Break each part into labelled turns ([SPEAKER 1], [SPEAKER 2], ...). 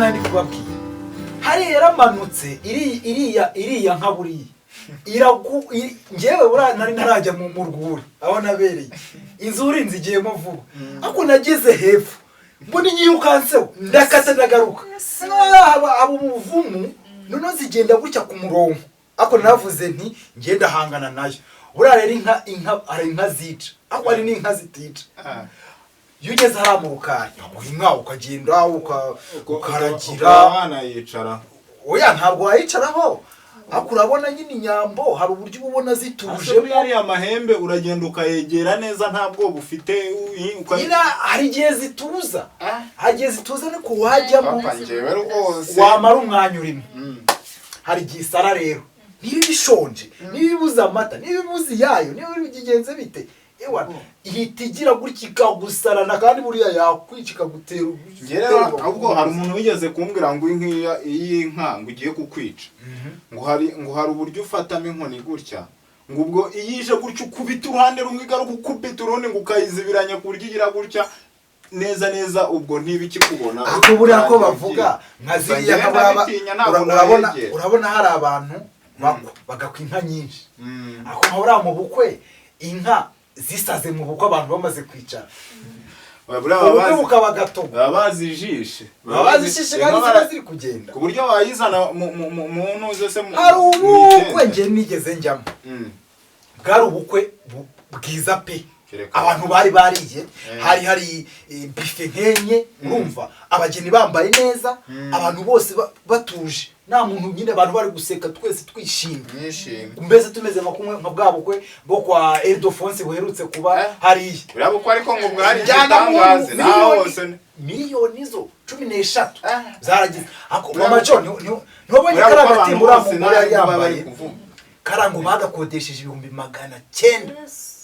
[SPEAKER 1] Nari ndi kubabwira, hariya yaramanutse, iriya nka buriya njyewe buriya nari ntarajya mu rwuri aho nabereye inzuri nzigiyemo vuba, ariko nageze hepfo mbona inyirukanseho, ndakata ndagaruka. Haba umuvumu, noneho zigenda gutya ku murongo, ariko naravuze nti ngenda hangana nayo. Buriya rero inka hari inka zica, ariko hari n'inka zitica. Iyo ugeze hariya mu rukari baguha inka, ukagenda ukaragira.
[SPEAKER 2] Ukaba wanayicara.
[SPEAKER 1] Oya, ntabwo wayicaraho, ariko urabona nyine inyambo hari uburyo uba ubona
[SPEAKER 2] Ase
[SPEAKER 1] zituje.
[SPEAKER 2] Buriya ariya mahembe uragenda ukayegera neza, nta bwoba ufite?
[SPEAKER 1] Nyine hari igihe zituza, hari igihe zituza, ariko wajyamo
[SPEAKER 2] Papa, njyewe rwose
[SPEAKER 1] wamara umwanya urimo, hari igihe isara. Rero niba ibishonje, niba ibuze amata, niba ibuze iyayo, niba bigenze bite, ewa ihita igira gutya ikagusarana, kandi buriya yakwica ikagutera.
[SPEAKER 2] Njye rero ahubwo hari umuntu wigeze kumbwira ngo iyi nka ngo ugiye kukwica, ngo hari uburyo ufatamo inkoni gutya, ngo ubwo iyo ije gutya ukubita uruhande rumwe, igaruka ukubita urundi, ngo ukayizibiranya ku buryo igira gutya neza neza, ubwo ntibikikubona.
[SPEAKER 1] Ariko buriya ko bavuga nka
[SPEAKER 2] Gusa
[SPEAKER 1] ziriya
[SPEAKER 2] njyewe
[SPEAKER 1] nka buriya
[SPEAKER 2] ndabitinya, ntabwo
[SPEAKER 1] urabona
[SPEAKER 2] nayegera.
[SPEAKER 1] Urabona hari abantu bakwa bagakwa inka nyinshi, ariko nka buriya mu bukwe inka zisaze mu bukwe, abantu bamaze kwicara,
[SPEAKER 2] Buriya baba
[SPEAKER 1] ubukwe bukaba gatogo.
[SPEAKER 2] Baba bazi ijisho.
[SPEAKER 1] Baba bazishishe kandi
[SPEAKER 2] Inka
[SPEAKER 1] ziba ziri kugenda.
[SPEAKER 2] Ku buryo wayizana mu ntuze se
[SPEAKER 1] Hari
[SPEAKER 2] mu
[SPEAKER 1] ubukwe
[SPEAKER 2] itente.
[SPEAKER 1] njye nigeze njyamo, bwari ubukwe bwiza pe.
[SPEAKER 2] Kereka.
[SPEAKER 1] Abantu bari bariye, hari buffet nkenye, urumva abageni bambaye neza, abantu bose batuje, nta muntu nyine, abantu bari guseka, twese twishimye.
[SPEAKER 2] Mwishimye.
[SPEAKER 1] Mbese tumeze nka kumwe nka bwa bukwe bwo kwa Eldofonse buherutse kuba hariya.
[SPEAKER 2] Buriya bukwe ariko ngo bwari
[SPEAKER 1] Njyana mu
[SPEAKER 2] igitangaze naho hose
[SPEAKER 1] miliyoni zo 13 zaragize. Ako
[SPEAKER 2] Buriya
[SPEAKER 1] mama John, ntiwabonye
[SPEAKER 2] buriya
[SPEAKER 1] kariya
[SPEAKER 2] bukwe
[SPEAKER 1] gatimba
[SPEAKER 2] abantu
[SPEAKER 1] uriya
[SPEAKER 2] bose
[SPEAKER 1] mugore yari
[SPEAKER 2] nta bari
[SPEAKER 1] yambaye?
[SPEAKER 2] kuvuga.
[SPEAKER 1] Kariya ngo bagakodesheje 900,000,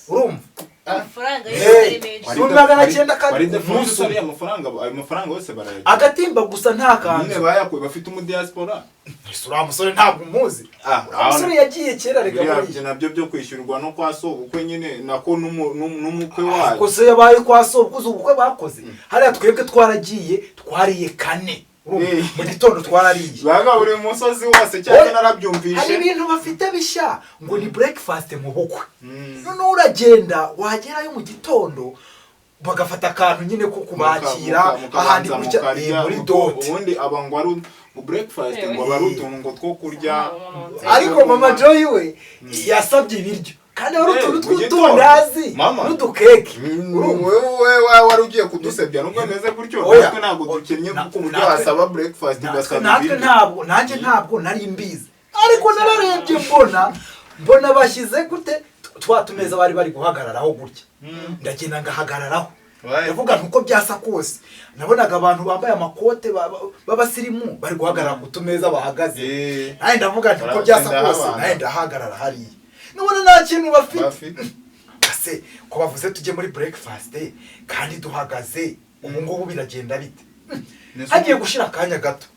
[SPEAKER 1] urumva?
[SPEAKER 3] Amafaranga
[SPEAKER 1] Hey.
[SPEAKER 3] yose ari menshi.
[SPEAKER 1] 900,000 kandi
[SPEAKER 2] Wari
[SPEAKER 1] ku
[SPEAKER 2] the
[SPEAKER 1] munsi umwe.
[SPEAKER 2] ariya mafaranga, ayo mafaranga yose barayagira.
[SPEAKER 1] Agatimba gusa nta
[SPEAKER 2] Nyine
[SPEAKER 1] kanzu.
[SPEAKER 2] bayakuye bafite umudiaspora.
[SPEAKER 1] Ese uriya musore ntabwo umuzi? Uriya musore yagiye kera rega.
[SPEAKER 2] Biriya
[SPEAKER 1] Buriya
[SPEAKER 2] nabyo byo kwishyurwa no kwa so ubukwe nyine nako n'umukwe wayo.
[SPEAKER 1] Ariko se yabaye kwa sobukuzi, ubukwe bakoze hariya, twebwe twaragiye twariye kane, urumva? Mu gitondo twarariye.
[SPEAKER 2] Baga buri musozi wose cyangwa
[SPEAKER 1] Oya,
[SPEAKER 2] narabyumvishe.
[SPEAKER 1] Hari ibintu bafite bishya ngo ni breakfast mu bukwe. Noneho uragenda wagerayo mu gitondo, bagafata akantu nyine ko kubakira ahandi
[SPEAKER 2] Mukabanza
[SPEAKER 1] gutya,
[SPEAKER 2] mukarya,
[SPEAKER 1] muri dot.
[SPEAKER 2] Ubundi aba ngo ari ngo breakfast, ngo aba ari utuntu ngo two kurya.
[SPEAKER 1] Ariko mama Joy we yasabye ibiryo, kandi wari utuntu
[SPEAKER 2] Mu gitondo.
[SPEAKER 1] tw'utundazi
[SPEAKER 2] Mama.
[SPEAKER 1] n'udukeke, urumva?
[SPEAKER 2] Wowe wari ugiye kudusebya nubwo bimeze gutyo.
[SPEAKER 1] Oya.
[SPEAKER 2] Natwe ntabwo dukennye kuko uburyo wasaba breakfast ugasaba
[SPEAKER 1] Natwe
[SPEAKER 2] ibiryo.
[SPEAKER 1] ntabwo, nanjye ntabwo nari mbizi, ariko nararebye mbona bashyize gute twa tumeza bari guhagararaho gutya, ndagenda ngahagararaho. Ndavuga nti uko byasa kose nabonaga abantu bambaye amakote b'abasirimu bari guhagarara ku tumeza bahagaze. Nanjye ndavuga nti uko byasa
[SPEAKER 2] Baragenda
[SPEAKER 1] kose
[SPEAKER 2] habana.
[SPEAKER 1] nanjye ndahagarara hariya, nubona nta kintu bafite.
[SPEAKER 2] Bafite.
[SPEAKER 1] Ase ko bavuze tujye muri breakfast kandi duhagaze, ubu ngubu biragenda bite? Hagiye gushira akanya gato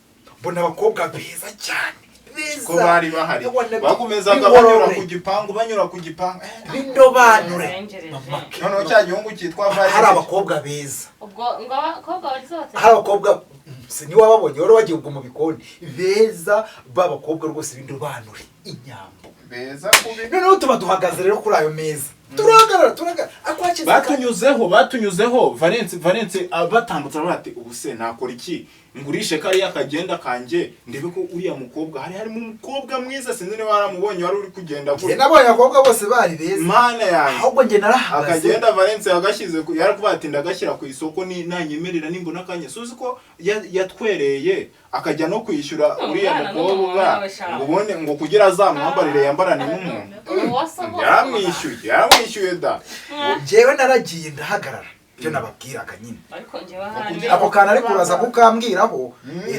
[SPEAKER 1] mbona abakobwa beza cyane, beza
[SPEAKER 2] Ko bari bahari.
[SPEAKER 1] Ewana,
[SPEAKER 2] Bakomezaga banyura
[SPEAKER 1] b'ingorore,
[SPEAKER 2] ku gipangu, banyura ku gipangu.
[SPEAKER 1] b'indobanure.
[SPEAKER 3] Barengereje.
[SPEAKER 1] Mama ke.
[SPEAKER 2] Noneho cya gihugu cyitwa
[SPEAKER 1] Hari
[SPEAKER 2] Valence.
[SPEAKER 1] abakobwa beza.
[SPEAKER 3] Ubwo ngo abakobwa bagize bate?
[SPEAKER 1] Hari abakobwa, si niwababonye wari wagiye ubwo mu bikoni, beza b'abakobwa rwose b'indobanure, inyambo.
[SPEAKER 2] Beza kubi.
[SPEAKER 1] Noneho tuba duhagaze rero kuri ayo meza, turahagarara, turahagarara, ariko hashize akanya-
[SPEAKER 2] Batunyuzeho Valence batambutse, aravuga ati: "Ubu se nakora iki? Ngurishe kariya kagenda kanjye ndebe ko uriya mukobwa." Hari harimo umukobwa mwiza, sinzi niba waramubonye, wari uri kugenda
[SPEAKER 1] Njye nabonye abakobwa bose bari beza.
[SPEAKER 2] Mana yanjye!
[SPEAKER 1] Ahubwo njye narahagaze.
[SPEAKER 2] Akagenda Valence yagashyize yarakuvuga ati: "Ndagashyira ku isoko ni nanyemerera nimbona akanya." Suzi ko yatwereye akajya no kwishyura uriya
[SPEAKER 3] Umwana
[SPEAKER 2] mukobwa
[SPEAKER 3] n'umuntu we sha.
[SPEAKER 2] ngo ubone ngo kugira azamwambarire yambarane n'umuntu. Yaramwishyuye da.
[SPEAKER 1] Njyewe naragiye ndahagarara, ibyo nababwiraga nyine.
[SPEAKER 3] Ariko njyewe ahari
[SPEAKER 1] Ako kantu ariko uraza kukambwiraho,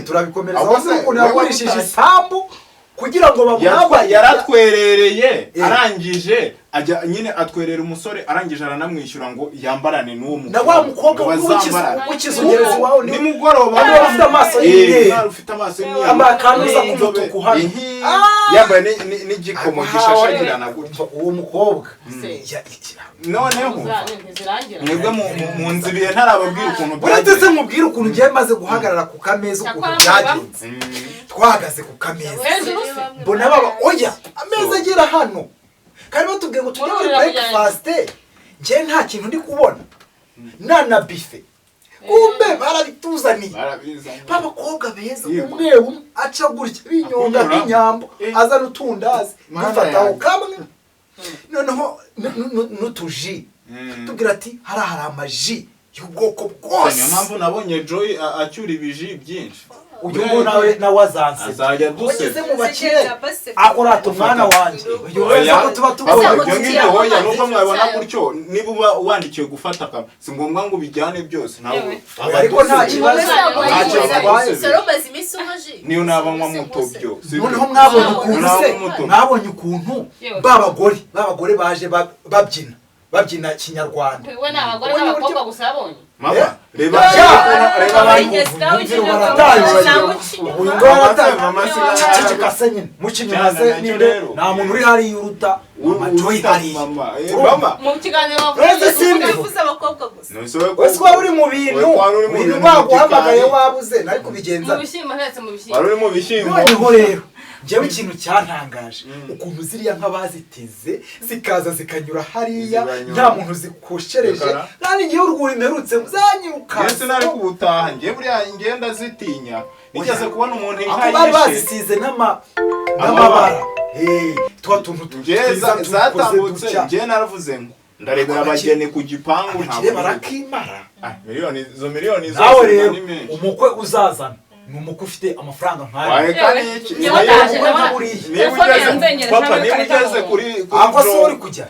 [SPEAKER 1] turabikomereza
[SPEAKER 2] Ahubwo se,
[SPEAKER 1] ukuntu
[SPEAKER 2] wowe
[SPEAKER 1] yagurishije
[SPEAKER 2] utashye.
[SPEAKER 1] isambu kugira ngo bamwambare.
[SPEAKER 2] Yaratwerereye.
[SPEAKER 1] Eh.
[SPEAKER 2] Arangije Ajya nyine atwerera umusore, arangije aranamwishyura ngo yambarane n'uwo
[SPEAKER 1] Na wa mukobwa
[SPEAKER 2] ngo bazambarane.
[SPEAKER 1] w'ikizogerezi wawe ni
[SPEAKER 2] Nimugoroba.
[SPEAKER 1] Wari ufite amaso y'imyeru.
[SPEAKER 2] Mwari ufite amaso y'imyeru.
[SPEAKER 1] Yambaye akantuza
[SPEAKER 2] N'inzobe.
[SPEAKER 1] k'umutuku hano.
[SPEAKER 2] Ihi. Yambaye n'igikomo gishashagirana gutya.
[SPEAKER 1] Uwo mukobwa
[SPEAKER 3] Se.
[SPEAKER 2] Noneho
[SPEAKER 3] Ntizirangira.
[SPEAKER 2] mwebwe mu nzu ibihe ntarababwira ukuntu
[SPEAKER 1] Uretse se
[SPEAKER 2] byagenze.
[SPEAKER 1] nkubwire ukuntu ngiye maze guhagarara ku kameza, ukuntu
[SPEAKER 3] Cyakora
[SPEAKER 1] byagenze. Twahagaze ku kameza,
[SPEAKER 3] Hejuru se?
[SPEAKER 1] mbona baba oya, ameza agera hano, kandi batubwiye ngo tujye muri
[SPEAKER 3] Mururira kujyana.
[SPEAKER 1] breakfast. Njye nta kintu ndi kubona, nta na buffet. Kumbe barabituzaniye.
[SPEAKER 2] Barabizanye.
[SPEAKER 1] B'abakobwa beza.
[SPEAKER 2] Yego.
[SPEAKER 1] Umwe umwe aca gutya binyonga
[SPEAKER 2] Akunyuramo.
[SPEAKER 1] nk'inyambo, azana utundazi,
[SPEAKER 2] Mana
[SPEAKER 1] dufataho
[SPEAKER 2] yanjye.
[SPEAKER 1] kamwe, noneho n'utuji. Tubwira ati hari amaji y'ubwoko bwose.
[SPEAKER 2] Niyo mpamvu nabonye Joy acyura ibiji byinshi.
[SPEAKER 1] Uyu nguyu nawe azanse
[SPEAKER 2] Azajya duseka.
[SPEAKER 1] ugeze mu bakire, akurata umwana wanjye uyu wese ko tuba
[SPEAKER 2] Papa,
[SPEAKER 1] tubona.
[SPEAKER 2] ibyo ngibyo hoya, nubwo mwabona gutyo, niba uba wandikiwe gufata akamwe, si ngombwa ngo ubijyane byose, ntabwo.
[SPEAKER 3] Yewe.
[SPEAKER 1] Ariko nta kibazo.
[SPEAKER 2] Ntacyo
[SPEAKER 1] Bitwaye.
[SPEAKER 2] Niyo naba nywa mutobyo.
[SPEAKER 1] Noneho mwabonye ukuntu se
[SPEAKER 2] Naba muto.
[SPEAKER 1] mwabonye ukuntu
[SPEAKER 3] Yewe.
[SPEAKER 1] ba bagore baje babyina kinyarwanda.
[SPEAKER 3] We ni abagore n'abakobwa gusa yabonye.
[SPEAKER 2] Mama, reba
[SPEAKER 1] Ya!
[SPEAKER 2] reba abantu.
[SPEAKER 1] Baratangiye. Uyu nguyu aratangiye.
[SPEAKER 2] Mama,
[SPEAKER 1] Ceceka se nyine, muca inyuma se.
[SPEAKER 2] Cyane, nacyo
[SPEAKER 1] Ninde
[SPEAKER 2] rero.
[SPEAKER 1] nta muntu uri hariya uruta mama Joy
[SPEAKER 2] Uruta
[SPEAKER 1] hariya.
[SPEAKER 2] mama. Mama.
[SPEAKER 3] Mu kiganiro
[SPEAKER 1] Uretse simbi.
[SPEAKER 2] None
[SPEAKER 1] Wese waba uri mu bintu,
[SPEAKER 2] Wari wari uri mu
[SPEAKER 1] ibintu
[SPEAKER 2] bintu
[SPEAKER 1] baguhamagaye
[SPEAKER 2] mu gikari.
[SPEAKER 1] wabuze nari kubigenza.
[SPEAKER 3] Mu bishyimbo, ntetse mu bishyimbo.
[SPEAKER 2] Wari uri mu bishyimbo.
[SPEAKER 1] Noneho rero njyewe ikintu cyantangaje, ukuntu ziriya nka baziteze zikaza zikanyura hariya,
[SPEAKER 2] Zibanyura.
[SPEAKER 1] nta muntu zikoshereje.
[SPEAKER 2] Reka.
[SPEAKER 1] Kandi ngewe urwuri mperutse zanyirukanse.
[SPEAKER 2] Yesu, nari kubutaha njye, buriya ngenda zitinya, nigeze kubona umuntu inka
[SPEAKER 1] Ako bari
[SPEAKER 2] yishe.
[SPEAKER 1] bazisize n'amabara. Twa tuntu
[SPEAKER 2] Njye
[SPEAKER 1] twiza tukoze
[SPEAKER 2] zatambutse
[SPEAKER 1] dutya.
[SPEAKER 2] njye naravuze ngo ndarebera abageni ku gipangu.
[SPEAKER 1] Abakire
[SPEAKER 2] Ntabwo
[SPEAKER 1] barakimara.
[SPEAKER 2] Ah, miliyoni, izo miliyoni zose
[SPEAKER 1] Nawe rero
[SPEAKER 2] ni menshi.
[SPEAKER 1] umukwe uzazana ni umukwe ufite amafaranga nk'aya.
[SPEAKER 2] Wareka n'iki?
[SPEAKER 3] Njyewe
[SPEAKER 2] Niba-
[SPEAKER 3] ndaje,
[SPEAKER 1] Niba
[SPEAKER 3] ndabona
[SPEAKER 1] buriya.
[SPEAKER 2] Niba
[SPEAKER 3] telefone
[SPEAKER 2] ugeze
[SPEAKER 3] yanzengereje,
[SPEAKER 2] papa,
[SPEAKER 3] nawe
[SPEAKER 2] niba
[SPEAKER 3] ikarita
[SPEAKER 2] ugeze
[SPEAKER 3] mu-
[SPEAKER 2] kuri
[SPEAKER 1] Ako se
[SPEAKER 2] Joe-
[SPEAKER 1] uri kujya?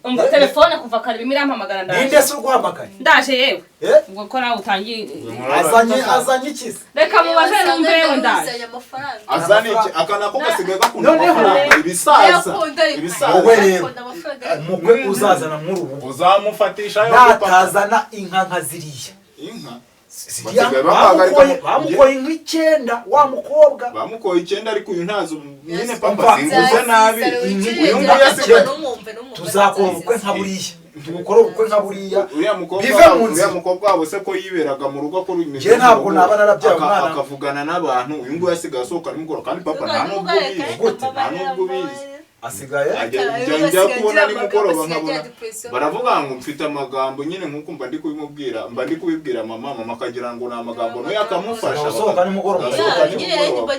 [SPEAKER 3] Umva telefone kuva kare irimo irampamagara,
[SPEAKER 1] Ninde
[SPEAKER 3] ndaje.
[SPEAKER 1] se uguhamagaye?
[SPEAKER 3] Ndaje yewe.
[SPEAKER 1] Eh?
[SPEAKER 3] Ubwo ko nawe utangiye.
[SPEAKER 1] Azanye iki se?
[SPEAKER 3] Reka mubaze numve, yewe ndaje.
[SPEAKER 2] Azana iki? Aka nako gasigaye gakunda
[SPEAKER 1] Noneho-
[SPEAKER 2] amafaranga, ibisaza ibisaza.
[SPEAKER 1] Wowe rero, umukwe uzazana muri ubu
[SPEAKER 2] Uzamufatisha yo papa.
[SPEAKER 1] natazana inka nka ziriya,
[SPEAKER 2] Inka
[SPEAKER 1] ziriya
[SPEAKER 2] Basigaye bamuhagarika
[SPEAKER 1] bamukoye inka 9 wa mukobwa.
[SPEAKER 2] Bamukoye 9, ariko uyu ntazo nyine papa.
[SPEAKER 1] Umva.
[SPEAKER 2] Singuze nabi, uyu nguyu asigaye
[SPEAKER 1] Tuzakora ubukwe nka buriya, tugukora ubukwe nka buriya,
[SPEAKER 2] Uriya mukobwa
[SPEAKER 1] bive mu
[SPEAKER 2] uriya
[SPEAKER 1] nzira.
[SPEAKER 2] mukobwa wabo se ko yiberaga mu rugo akora imirimo
[SPEAKER 1] Njye ntabwo
[SPEAKER 2] mu rugo,
[SPEAKER 1] naba narabyaye umwana.
[SPEAKER 2] Akavugana n'abantu, uyu nguyu asigaye asohoka nimugoroba, kandi papa nta nubwo ubizi.
[SPEAKER 1] Gute?
[SPEAKER 2] Nta nubwo ubizi.
[SPEAKER 1] Asigaye
[SPEAKER 2] Ajya njya kubona nimugoroba nkabona baravuga ngo mfite amagambo nyine, nk'uko mba ndi kubimubwira, mba ndi kubibwira mama, mama akagira ngo ni amagambo, nawe akamufasha.
[SPEAKER 1] Usohoka nimugoroba.
[SPEAKER 2] Usohoka nimugoroba.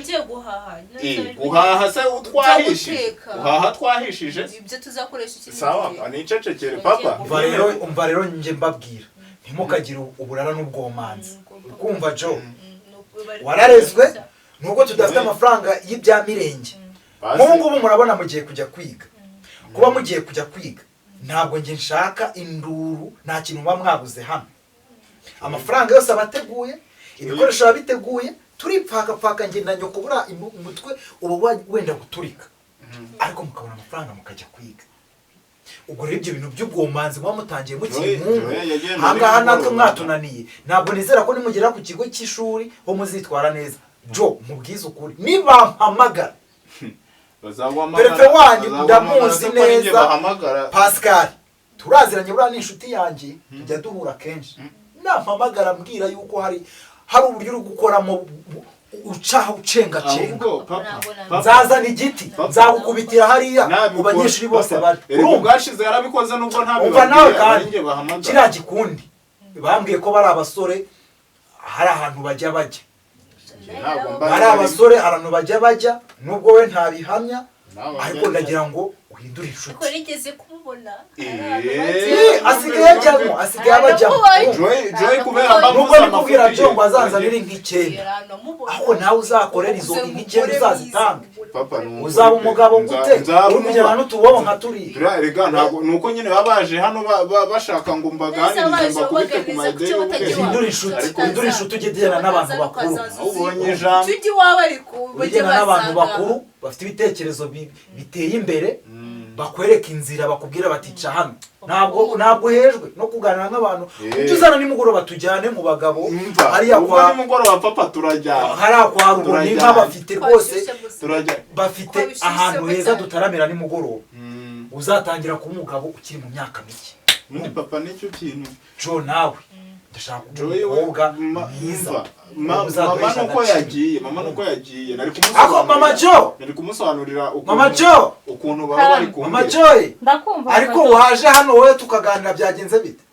[SPEAKER 2] Guhaha se twahishije?
[SPEAKER 4] Guteka.
[SPEAKER 2] Guhaha twahishije.
[SPEAKER 4] Ibyo tuzakoresha ikindi
[SPEAKER 2] Sawa,
[SPEAKER 4] gihe.
[SPEAKER 2] nicecekere papa.
[SPEAKER 1] Umva rero njye mbabwira, ntimukagire uburara n'ubwomanzi. Ukumva Jo, wararezwe nubwo tudafite amafaranga y'ibya mirenge. Nk'ubu ngubu murabona mugiye kujya kwiga, kuba mugiye kujya kwiga ntabwo njye nshaka induru. Nta kintu muba mwabuze hano, amafaranga yose aba ateguye, ibikoresho biba biteguye. Turipfakapfaka njye na nyoko, buriya umutwe uba wenda guturika, ariko mukabona amafaranga mukajya kwiga. Ubwo rero ibyo bintu by'ubwomanzi muba mutangiye mukiri
[SPEAKER 2] Joy-
[SPEAKER 1] mungu
[SPEAKER 2] Joy yagiye
[SPEAKER 1] ahangaha
[SPEAKER 2] muri
[SPEAKER 1] natwe
[SPEAKER 2] nimugoroba.
[SPEAKER 1] mwatunaniye. Ntabwo nizera ko nimugera ku kigo cy'ishuri ho muzitwara neza. Jo, mubwize ukuri, nibampamagara
[SPEAKER 2] Bazaguhamagara.
[SPEAKER 1] Perefe wanyu
[SPEAKER 2] Bazaguhamagara
[SPEAKER 1] ndamuzi
[SPEAKER 2] se ko ari njye
[SPEAKER 1] neza.
[SPEAKER 2] bahamagara?
[SPEAKER 1] Pascal turaziranye, buriya ni inshuti yanjye, tujya duhura kenshi. Nampamagara mbwira yuko hari uburyo uri gukoramo ucaho ucengacenga,
[SPEAKER 2] Ahubwo papa, papa,
[SPEAKER 1] nzazana igiti,
[SPEAKER 2] Papa.
[SPEAKER 1] nzagukubitira hariya mu
[SPEAKER 2] nabikora,
[SPEAKER 1] banyeshuri bose
[SPEAKER 2] papa.
[SPEAKER 1] bari.
[SPEAKER 2] Erega
[SPEAKER 1] Urumva?
[SPEAKER 2] ubwashize yarabikoze nubwo
[SPEAKER 1] Umva
[SPEAKER 2] ntabibabwiye,
[SPEAKER 1] nawe
[SPEAKER 2] ari
[SPEAKER 1] kandi
[SPEAKER 2] njye bahamagara.
[SPEAKER 1] kiriya gikundi bambwiye ko bari abasore, hari ahantu bajya.
[SPEAKER 2] Ntabwo mba
[SPEAKER 1] Bari abasore, ahantu bajya, nubwo we ntabihamya,
[SPEAKER 2] Ntabwo
[SPEAKER 1] ariko
[SPEAKER 2] njya-
[SPEAKER 1] ndagira ngo uhindure inshuti.
[SPEAKER 4] Ariko nigeze kumubona.
[SPEAKER 1] Asigaye ajyamo, asigaye abajyamo.
[SPEAKER 2] Joy, Joy kubera mba
[SPEAKER 1] Nubwo
[SPEAKER 2] mvuze
[SPEAKER 1] ndikubwira
[SPEAKER 2] amafuti
[SPEAKER 1] byo
[SPEAKER 2] ye.
[SPEAKER 1] ngo azanzanire nk'icyenda, ahubwo nawe uzakorera izo nk'icyenda uzazitange.
[SPEAKER 2] Papa, ni ukuri
[SPEAKER 1] Uzaba
[SPEAKER 2] pe.
[SPEAKER 1] umugabo gute
[SPEAKER 2] Nzaba
[SPEAKER 1] uri kugenda
[SPEAKER 2] umugabo.
[SPEAKER 1] n'utubobo nka turiya?
[SPEAKER 2] Turiya erega ntabwo ni uko nyine baba baje hano bashaka ngo mbaganirize, mbakubite ku mayide y'ubwenge.
[SPEAKER 1] Hindura inshuti, hindura inshuti, ujye ugirana n'abantu bakuru.
[SPEAKER 2] Ubonye ijambo.
[SPEAKER 4] Tujye iwabo ariko bajye
[SPEAKER 1] Ugirana n'abantu
[SPEAKER 4] basanga.
[SPEAKER 1] bakuru. bafite ibitekerezo biteye imbere, bakwereka inzira, bakubwira bati ca hano. Ntabwo hejwe no kuganira nk'abantu. Ujye uzana nimugoroba tujyane mu bagabo hariya
[SPEAKER 2] kwa nimugoroba papa turajyana.
[SPEAKER 1] Hariya kwa Rubona bafite rwose, bafite ahantu heza dutaramira nimugoroba. Uzatangira kuba umugabo ukiri mu myaka mike.
[SPEAKER 2] Muri papa nicyo kintu.
[SPEAKER 1] Jo nawe ndashaka umukobwa mwiza.
[SPEAKER 2] Mama nuko yagiye, mama nuko yagiye. Nari
[SPEAKER 1] kumusobanurira. Mama Jo,
[SPEAKER 2] nari kumusobanurira ukuntu.
[SPEAKER 1] Mama Jo,
[SPEAKER 2] ukuntu baba bari kumwe.
[SPEAKER 1] Mama Jo,
[SPEAKER 3] ndakumva.
[SPEAKER 1] Ariko waje hano wowe tukaganira byagenze bite?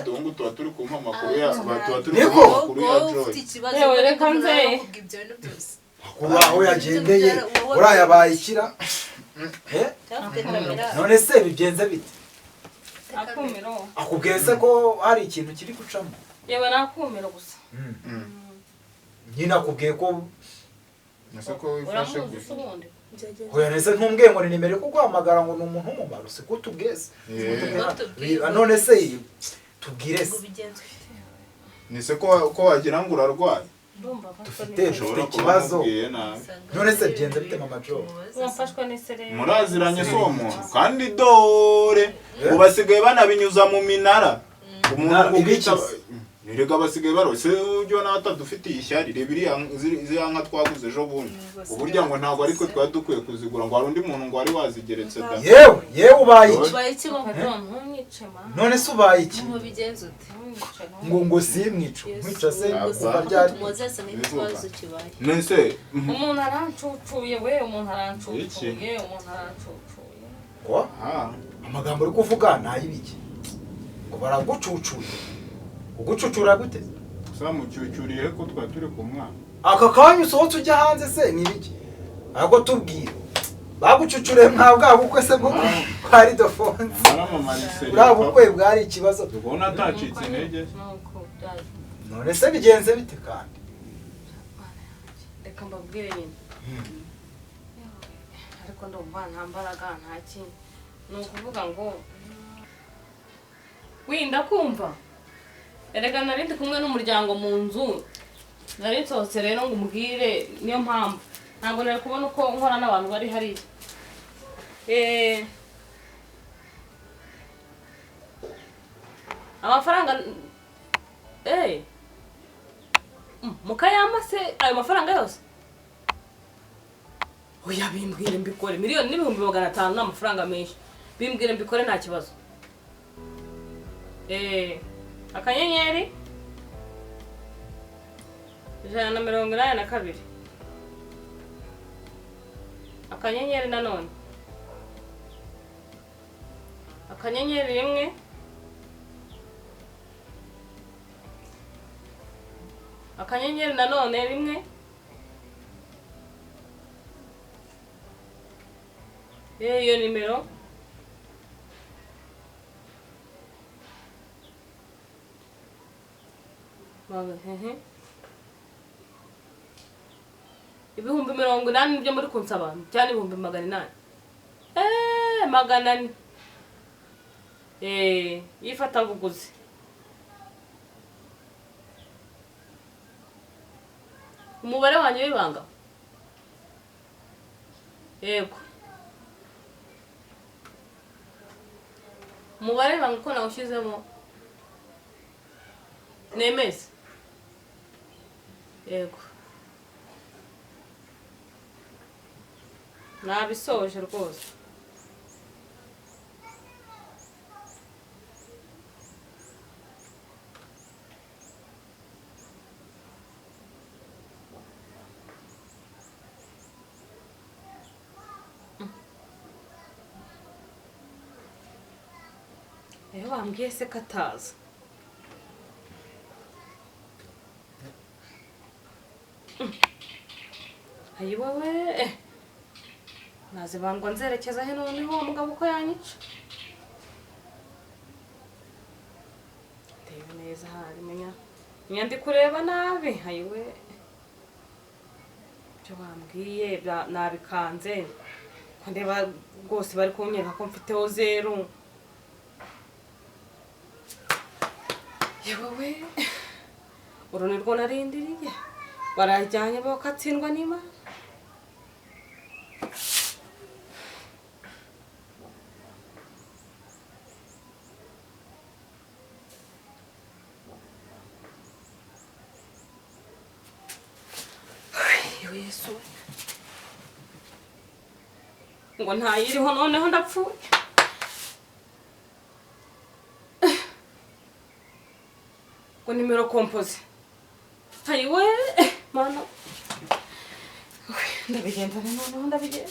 [SPEAKER 2] Dungu tuba turi kumpa amakuru ya tuba turi kumpa amakuru ya Joy.
[SPEAKER 3] Yewe reka nze.
[SPEAKER 1] Kuba aho yagendeye urayabaye ikira. None se bigenze bite?
[SPEAKER 3] Akumiro.
[SPEAKER 1] Akubwiye se ko hari ikintu kiri gucamo?
[SPEAKER 3] Yewe nakumiro gusa.
[SPEAKER 1] Nyina akubwiye ko
[SPEAKER 2] nase ko wifashe gusa.
[SPEAKER 1] Hoya nese ntumbwiye ngo ni nimero ko guhamagara ngo ni umuntu w'umumaro, si ko tubwiye se. None se tubwire se.
[SPEAKER 2] Nise ko wagira ngo urarwaye.
[SPEAKER 1] Dufite ikibazo. None se byenze bite Mama Jo?
[SPEAKER 3] Wafashwe n'isere.
[SPEAKER 2] Muraziranye so muntu kandi dore ubasigaye banabinyuza mu minara. Umuntu ubita nirega basigaye barose ujyo natadufitiye ishyari rebiriya ziriya nka twaguze ejo bundi. Uburya ngo ntabwo ariko twari dukwiye kuzigura ngo hari undi muntu ngo wari wazigeretse da.
[SPEAKER 1] Yewe yewe ubaye iki? None se ubaye iki? Ngo simwico mwica se kuva ryari?
[SPEAKER 2] Nese
[SPEAKER 3] umuntu arancucuye we, umuntu arancucuye, umuntu arancucuye.
[SPEAKER 1] Ko? Amagambo uri kuvuga nayibiki? Ngo baragucucuye. Ugucucura gute?
[SPEAKER 2] Samucyucyuriye ko twa turi ku mwana.
[SPEAKER 1] Aka kanya usohotse ujya hanze se ni biki? Ahubwo tubwire. Bagucucuriye mwa bwa bukwe se bwo kwa Ridofonse. Bwa bukwe bwari ikibazo.
[SPEAKER 2] Ubona atacitse intege.
[SPEAKER 1] None se bigenze bite kandi?
[SPEAKER 3] Reka mbabwire nyine. Ariko ndumva nta mbaraga nta kintu. Ni ukuvuga ngo winda kumva. Erega nari ndi kumwe n'umuryango mu nzu. Nari nsohotse rero ngo umbwire niyo mpamvu. Ntabwo nari kubona uko nkora n'abantu bari hariya. Amafaranga mukayama se ayo mafaranga yose? Oya bimbwire mbikore. 1,500,000 ni amafaranga menshi. Bimbwire mbikore nta kibazo. Akanyenyeri 182 akanyenyeri nanone akanyenyeri 1 akanyenyeri nanone 1 iyo nimero ibihumbi 80 nibyo muri kunsaba cyane 800,000 400 yifatabuguzi umubare wanjye w'ibanga yego umubare w'ibanga uko nawushyizemo nemeze yego nabisoje rwose. Eho bambwiye se kataza. Ayi wowe nazibandwa nzerekeza he noneho mugabo uko yanyica. Ndeba neza hari menya ndi kureba nabi. Ayiwe ibyo bambwiye nabikanze ko ndeba rwose bari kunyereka ko mfiteho 0. Yewe uru ni rwo narindiriye barajyanye bakatsindwa n'Imana.
[SPEAKER 4] Yesu we.
[SPEAKER 3] Ngo ntayiriho, noneho ndapfuye. Ngo numéro composé. Ayiwe mana, ndabigenza nte noneho?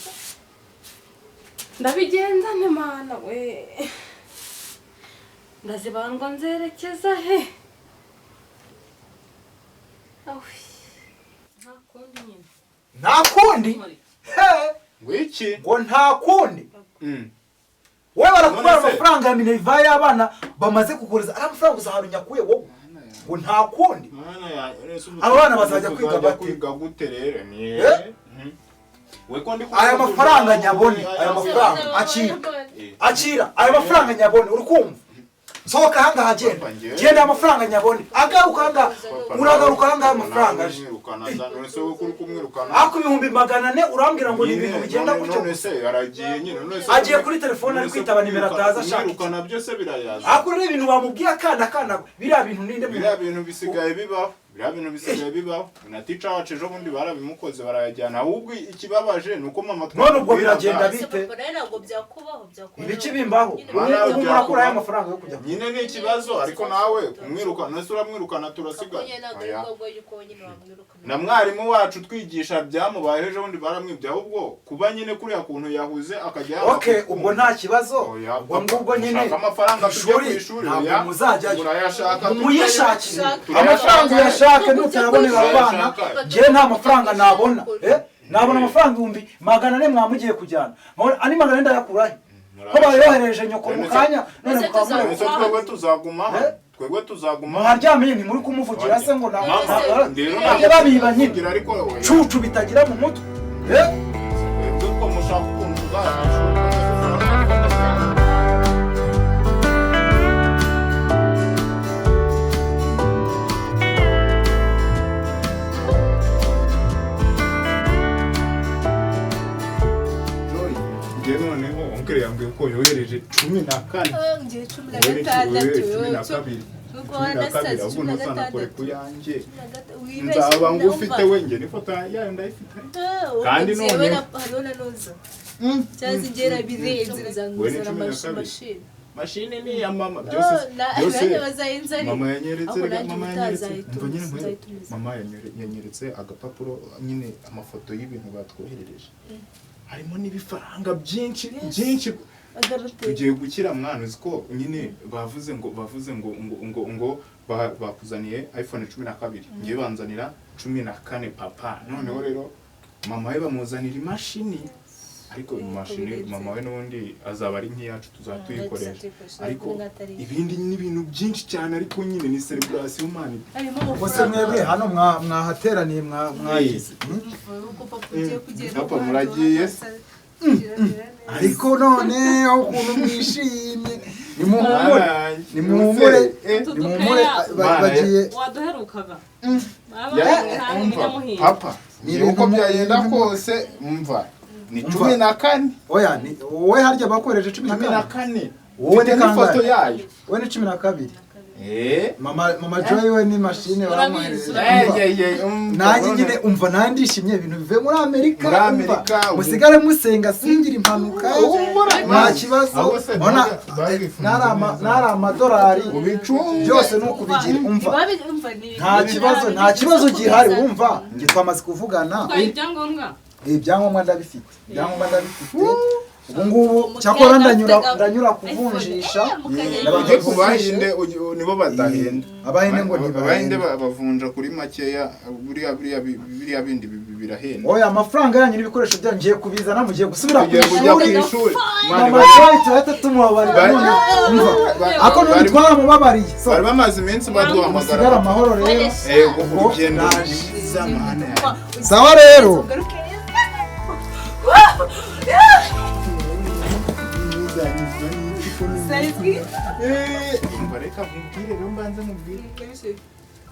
[SPEAKER 3] Ndabigenza nte mana we? Ndazibandwa nzerekeza he? Awi, nta kundi nyine.
[SPEAKER 1] Nta kundi. He?
[SPEAKER 2] Ngo iki?
[SPEAKER 1] Ngo nta kundi. Wowe barakubara
[SPEAKER 2] None se-
[SPEAKER 1] amafaranga ya minerval y'abana bamaze kuguriza, ari amafaranga gusa ahantu nyakuye wowe, ngo nta kundi.
[SPEAKER 2] Mwana ya ese ubu
[SPEAKER 1] Aba bana bazajya kwiga
[SPEAKER 2] tuzajya
[SPEAKER 1] bate?
[SPEAKER 2] Kwiga gute rero ni
[SPEAKER 1] Eh?
[SPEAKER 2] We ko ndi
[SPEAKER 1] Aya mafaranga nyabone, aya mafaranga akira. Akira aya mafaranga nyabone, uri kumva? Sohoka ahangaha, genda.
[SPEAKER 2] Papa, njyewe-
[SPEAKER 1] Genda, aya mafaranga nyabone, agaruka ahangaha, uragaruka ahangaha amafaranga aje.
[SPEAKER 2] None se wowe kuri kumwirukana?
[SPEAKER 1] Ariko 400,000 urambwira ngo ni ibintu bigenda
[SPEAKER 2] None-
[SPEAKER 1] gutyo?
[SPEAKER 2] None se aragiye nyine, none se
[SPEAKER 1] Agiye kuri telefone, ari
[SPEAKER 2] none se
[SPEAKER 1] kwitaba nimero atazi, ashaka iki?
[SPEAKER 2] kumwirukana byose birayaza.
[SPEAKER 1] Ariko rero ibintu bamubwiye akana akana, biriya bintu ninde?
[SPEAKER 2] Biriya bintu bisigaye bibaho, biriya bintu bisigaye bibaho. Na teacher wacu ejo bundi barabimukoze, barayajyana. Ahubwo ikibabaje ni uko mama
[SPEAKER 1] None ubwo
[SPEAKER 2] twamubwiraga-
[SPEAKER 1] biragenda
[SPEAKER 4] Ese
[SPEAKER 1] bite?
[SPEAKER 4] papa, nawe ntabwo byakubaho, byakubaho.
[SPEAKER 1] Ibiki bimbaho?
[SPEAKER 4] Nyine
[SPEAKER 2] Mwana,
[SPEAKER 1] Ubu
[SPEAKER 2] byakubaho.
[SPEAKER 1] murakuraho amafaranga yo kujya
[SPEAKER 2] Nyine ni ikibazo, ariko nawe kumwirukana, none se uramwirukana turasigaye?
[SPEAKER 4] Nyine ntabwo ari
[SPEAKER 2] Oya.
[SPEAKER 4] ngombwa yuko nyine wamwirukana.
[SPEAKER 2] Na mwarimu wacu twigisha byamubayeho ejo bundi, baramwibye. Ahubwo kuba nyine kuriya kuntu yahuze akajya yanga
[SPEAKER 1] Okay,
[SPEAKER 2] kukumva.
[SPEAKER 1] ubwo nta kibazo.
[SPEAKER 2] Oya,
[SPEAKER 1] Ubwo ngubwo nyine
[SPEAKER 2] mushaka amafaranga tujye
[SPEAKER 1] ishuri
[SPEAKER 2] ku ishuri.
[SPEAKER 1] ntabwo
[SPEAKER 2] Oya,
[SPEAKER 1] muzajyayo.
[SPEAKER 2] murayashaka.
[SPEAKER 1] Muyishakire.
[SPEAKER 2] Turayashaka.
[SPEAKER 1] Amafaranga uyashake, nutayabonera abana.
[SPEAKER 2] Turayashaka.
[SPEAKER 1] Njyewe nta mafaranga nabona. Nabona amafaranga 400,000 mwamugiye kujyana. Nkabona andi 400 ndayakurahe ko bayohereje nyoko mu kanya? None
[SPEAKER 4] Ese
[SPEAKER 1] mukaba
[SPEAKER 2] None se
[SPEAKER 1] mureba.
[SPEAKER 2] twebwe tuzaguma hano?
[SPEAKER 1] Eh?
[SPEAKER 2] Twebwe tuzaguma hano?
[SPEAKER 1] Muharyamiye, ntimuri kumuvugira se ngo
[SPEAKER 2] Mama, rero
[SPEAKER 1] bajye babiba nyine.
[SPEAKER 2] kugira ariko oya.
[SPEAKER 1] Cucu bitagira mu mutwe. Eh?
[SPEAKER 2] Twebwe ubwo mushaka ukuntu tuzajya ku ishuri. Joy, njye noneho oncle yambwiye ko yohereje 14.
[SPEAKER 4] Ah, ngiye cumi na
[SPEAKER 2] Yohereje
[SPEAKER 4] gatandatu
[SPEAKER 2] 12.
[SPEAKER 4] Ubwo
[SPEAKER 2] 12,
[SPEAKER 4] wanasaze
[SPEAKER 2] ahubwo
[SPEAKER 4] cumi na
[SPEAKER 2] ntuzanakore
[SPEAKER 4] gatandatu.
[SPEAKER 2] ku yanjye.
[SPEAKER 4] Wibeshye.
[SPEAKER 2] Nzaba ngufite we, njye n'ifoto yayo ndayifite. Kandi
[SPEAKER 4] kandi
[SPEAKER 2] noneho-
[SPEAKER 4] hariho na noza cyangwa ingera birenze.
[SPEAKER 2] We ni
[SPEAKER 4] Nzana
[SPEAKER 2] 12.
[SPEAKER 4] mashini.
[SPEAKER 2] Mashini ni iya mama byose. Byose
[SPEAKER 4] nanjye bazayinzanira.
[SPEAKER 2] Mama yanyeretse.
[SPEAKER 4] Ahubwo
[SPEAKER 2] Reka
[SPEAKER 4] nanjye
[SPEAKER 2] mama yanyeretse,
[SPEAKER 4] utazayitumiza,
[SPEAKER 2] umva nyine
[SPEAKER 4] nzayitumiza.
[SPEAKER 2] Mama yanyeretse agapapuro nyine, amafoto y'ibintu batwoherereje, harimo n'ibifaranga byinshi byinshi.
[SPEAKER 4] Agarute.
[SPEAKER 2] Tugiye gukira mwana. Uzi ko nyine bavuze ngo bakuzaniye iPhone 12, ngiye banzanira 14 papa. Noneho rero mama we bamuzanira imashini, ariko imashini
[SPEAKER 4] birenze.
[SPEAKER 2] Mama we n'ubundi azaba ari nk'iyacu, tuzaba tuyikoresha.
[SPEAKER 4] Tuyikoresha,
[SPEAKER 2] ariko
[SPEAKER 4] ntabwo
[SPEAKER 2] ibindi ni ibintu byinshi cyane, ariko nyine ni celebration man.
[SPEAKER 4] Harimo
[SPEAKER 1] Ubwo se mwebwe hano mwahateraniye mwagize?
[SPEAKER 4] Uko papa ugiye kugenda.
[SPEAKER 2] Papa, muragiye se?
[SPEAKER 1] Ariko none aho ukuntu mwishimye, nimuhumure, nimuhumure, nimuhumure, bagiye.
[SPEAKER 3] Waduherukaga.
[SPEAKER 2] Umva papa,
[SPEAKER 1] Ni
[SPEAKER 2] ni uko
[SPEAKER 1] ibintu
[SPEAKER 2] byagenda kose, umva, ni
[SPEAKER 1] Umva.
[SPEAKER 2] 14.
[SPEAKER 1] Oya, ni wowe harya bakoresheje cumi na
[SPEAKER 2] cumi na
[SPEAKER 1] kane?
[SPEAKER 2] kane.
[SPEAKER 1] Wowe ni
[SPEAKER 2] Mfite n'ifoto
[SPEAKER 1] kangahe?
[SPEAKER 2] yayo.
[SPEAKER 1] Wowe ni 12.
[SPEAKER 2] Eh.
[SPEAKER 1] Mama Joy we ni mashine
[SPEAKER 3] Urabizi,
[SPEAKER 1] baramwoherereje.
[SPEAKER 3] urabizi.
[SPEAKER 1] Umva.
[SPEAKER 2] Eh, eh, eh, umva,
[SPEAKER 1] Nanjye
[SPEAKER 2] none-
[SPEAKER 1] nyine umva, nanjye ndishimye, ibintu bivuye muri Amerika.
[SPEAKER 2] Muri
[SPEAKER 1] Umva.
[SPEAKER 2] Amerika,
[SPEAKER 1] Musigare musenga singira impanuka,
[SPEAKER 2] Humura.
[SPEAKER 1] nta kibazo.
[SPEAKER 2] Ahubwo se
[SPEAKER 1] Ona
[SPEAKER 2] babifunze neza.
[SPEAKER 1] nari amadolari
[SPEAKER 2] Ubicunge.
[SPEAKER 1] byose ni ukubigira, umva, nta kibazo, nta kibazo gihari. Wumva, njye twamaze kuvugana.
[SPEAKER 3] Twaye ibyangombwa.
[SPEAKER 1] Ibyangombwa ndabifite, ibyangombwa ndabifite ubu ngubu. Cyakora ndanyura kuvunjisha.
[SPEAKER 2] Ujye ku bahinde, nibo badahenda.
[SPEAKER 1] Abahinde ngo
[SPEAKER 2] Abahinde
[SPEAKER 1] ntibahenda.
[SPEAKER 2] bavunja kuri makeya. Buriya bindi birahenda.
[SPEAKER 1] Oya, amafaranga yanyu n'ibikoresho byanyu ngiye kubizana, mugiye gusubira ku
[SPEAKER 2] Tugiye kujya ku
[SPEAKER 1] ishuri.
[SPEAKER 2] ishuri. Mani,
[SPEAKER 1] Mama Joy turahita tumubabarira. None umva, ako none twaramubabariye. So,
[SPEAKER 2] bari bamaze iminsi baduhamagara.
[SPEAKER 1] musigare amahoro rero.
[SPEAKER 2] Ego,
[SPEAKER 1] Ubwo
[SPEAKER 2] urugendo
[SPEAKER 1] naje.
[SPEAKER 2] rwiza mana yanjye.
[SPEAKER 1] Sawa rero.
[SPEAKER 2] Umva, reka nkubwire rero, mbanze nkubwire.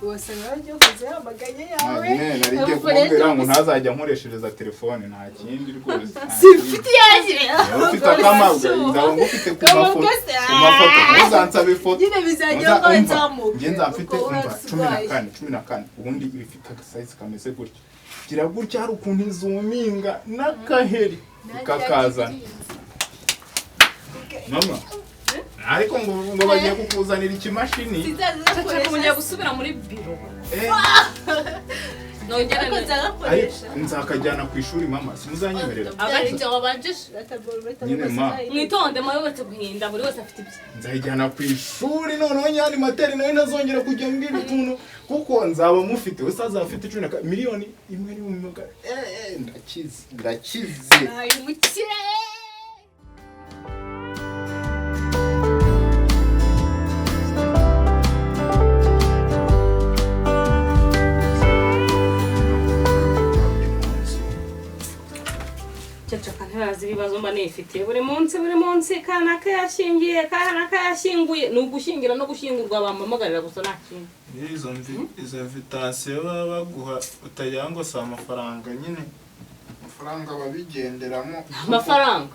[SPEAKER 4] Wasanga bagiye kuza yamaganye yawe.
[SPEAKER 2] Nyine nari ngiye kumubwira ngo ntazajya ankoreshereza telefone, nta kindi rwose, nta
[SPEAKER 4] Simfite
[SPEAKER 2] kindi.
[SPEAKER 4] iyanjye.
[SPEAKER 2] Niba ufite akamabwa, nzaba ngufite ku mafoto, ku mafoto ntuzansabe ifoto.
[SPEAKER 4] Nyine bizajya
[SPEAKER 2] Ntuza-
[SPEAKER 4] ngo
[SPEAKER 2] umva,
[SPEAKER 4] nzamuke.
[SPEAKER 2] njye nzaba mfite,
[SPEAKER 4] Uko
[SPEAKER 2] umva, cumi na
[SPEAKER 4] urarwaye.
[SPEAKER 2] kane, 14, ubundi iba ifite agasayizi kameze gutya. Gira gutya, hari ukuntu izuminga n'akaheri kakazana. Mama, ariko ngo bagiye kukuzanira ikimashini.
[SPEAKER 3] Ceceka, ubu ngiye gusubira muri biro. Nongere
[SPEAKER 4] Ariko nzagakoresha.
[SPEAKER 2] Ariko nzakajyana ku ishuri, mama, simuzanyemerera? Nyine, ma.
[SPEAKER 3] Mwitonde, muyobotse guhinda, buri wese afite ibye.
[SPEAKER 2] Nzayijyana ku ishuri, noneho nyani materi nayo ntazongera kujya mbwira utuntu, kuko nzaba mufite wese azaba afite cumi na 1,100,000 ndakize, ndakize.
[SPEAKER 4] Ay, umukire.
[SPEAKER 3] Ceceka, ntibazi ibibazo mba nifitiye buri munsi, buri munsi. Kanaka yashyingiye, kanaka yashyinguye, ni ugushyingira no gushyingurwa bampamagarira gusa, nta kindi.
[SPEAKER 2] Izo invitation baba baguha utagira ngo si amafaranga nyine, amafaranga babigenderamo.
[SPEAKER 3] Amafaranga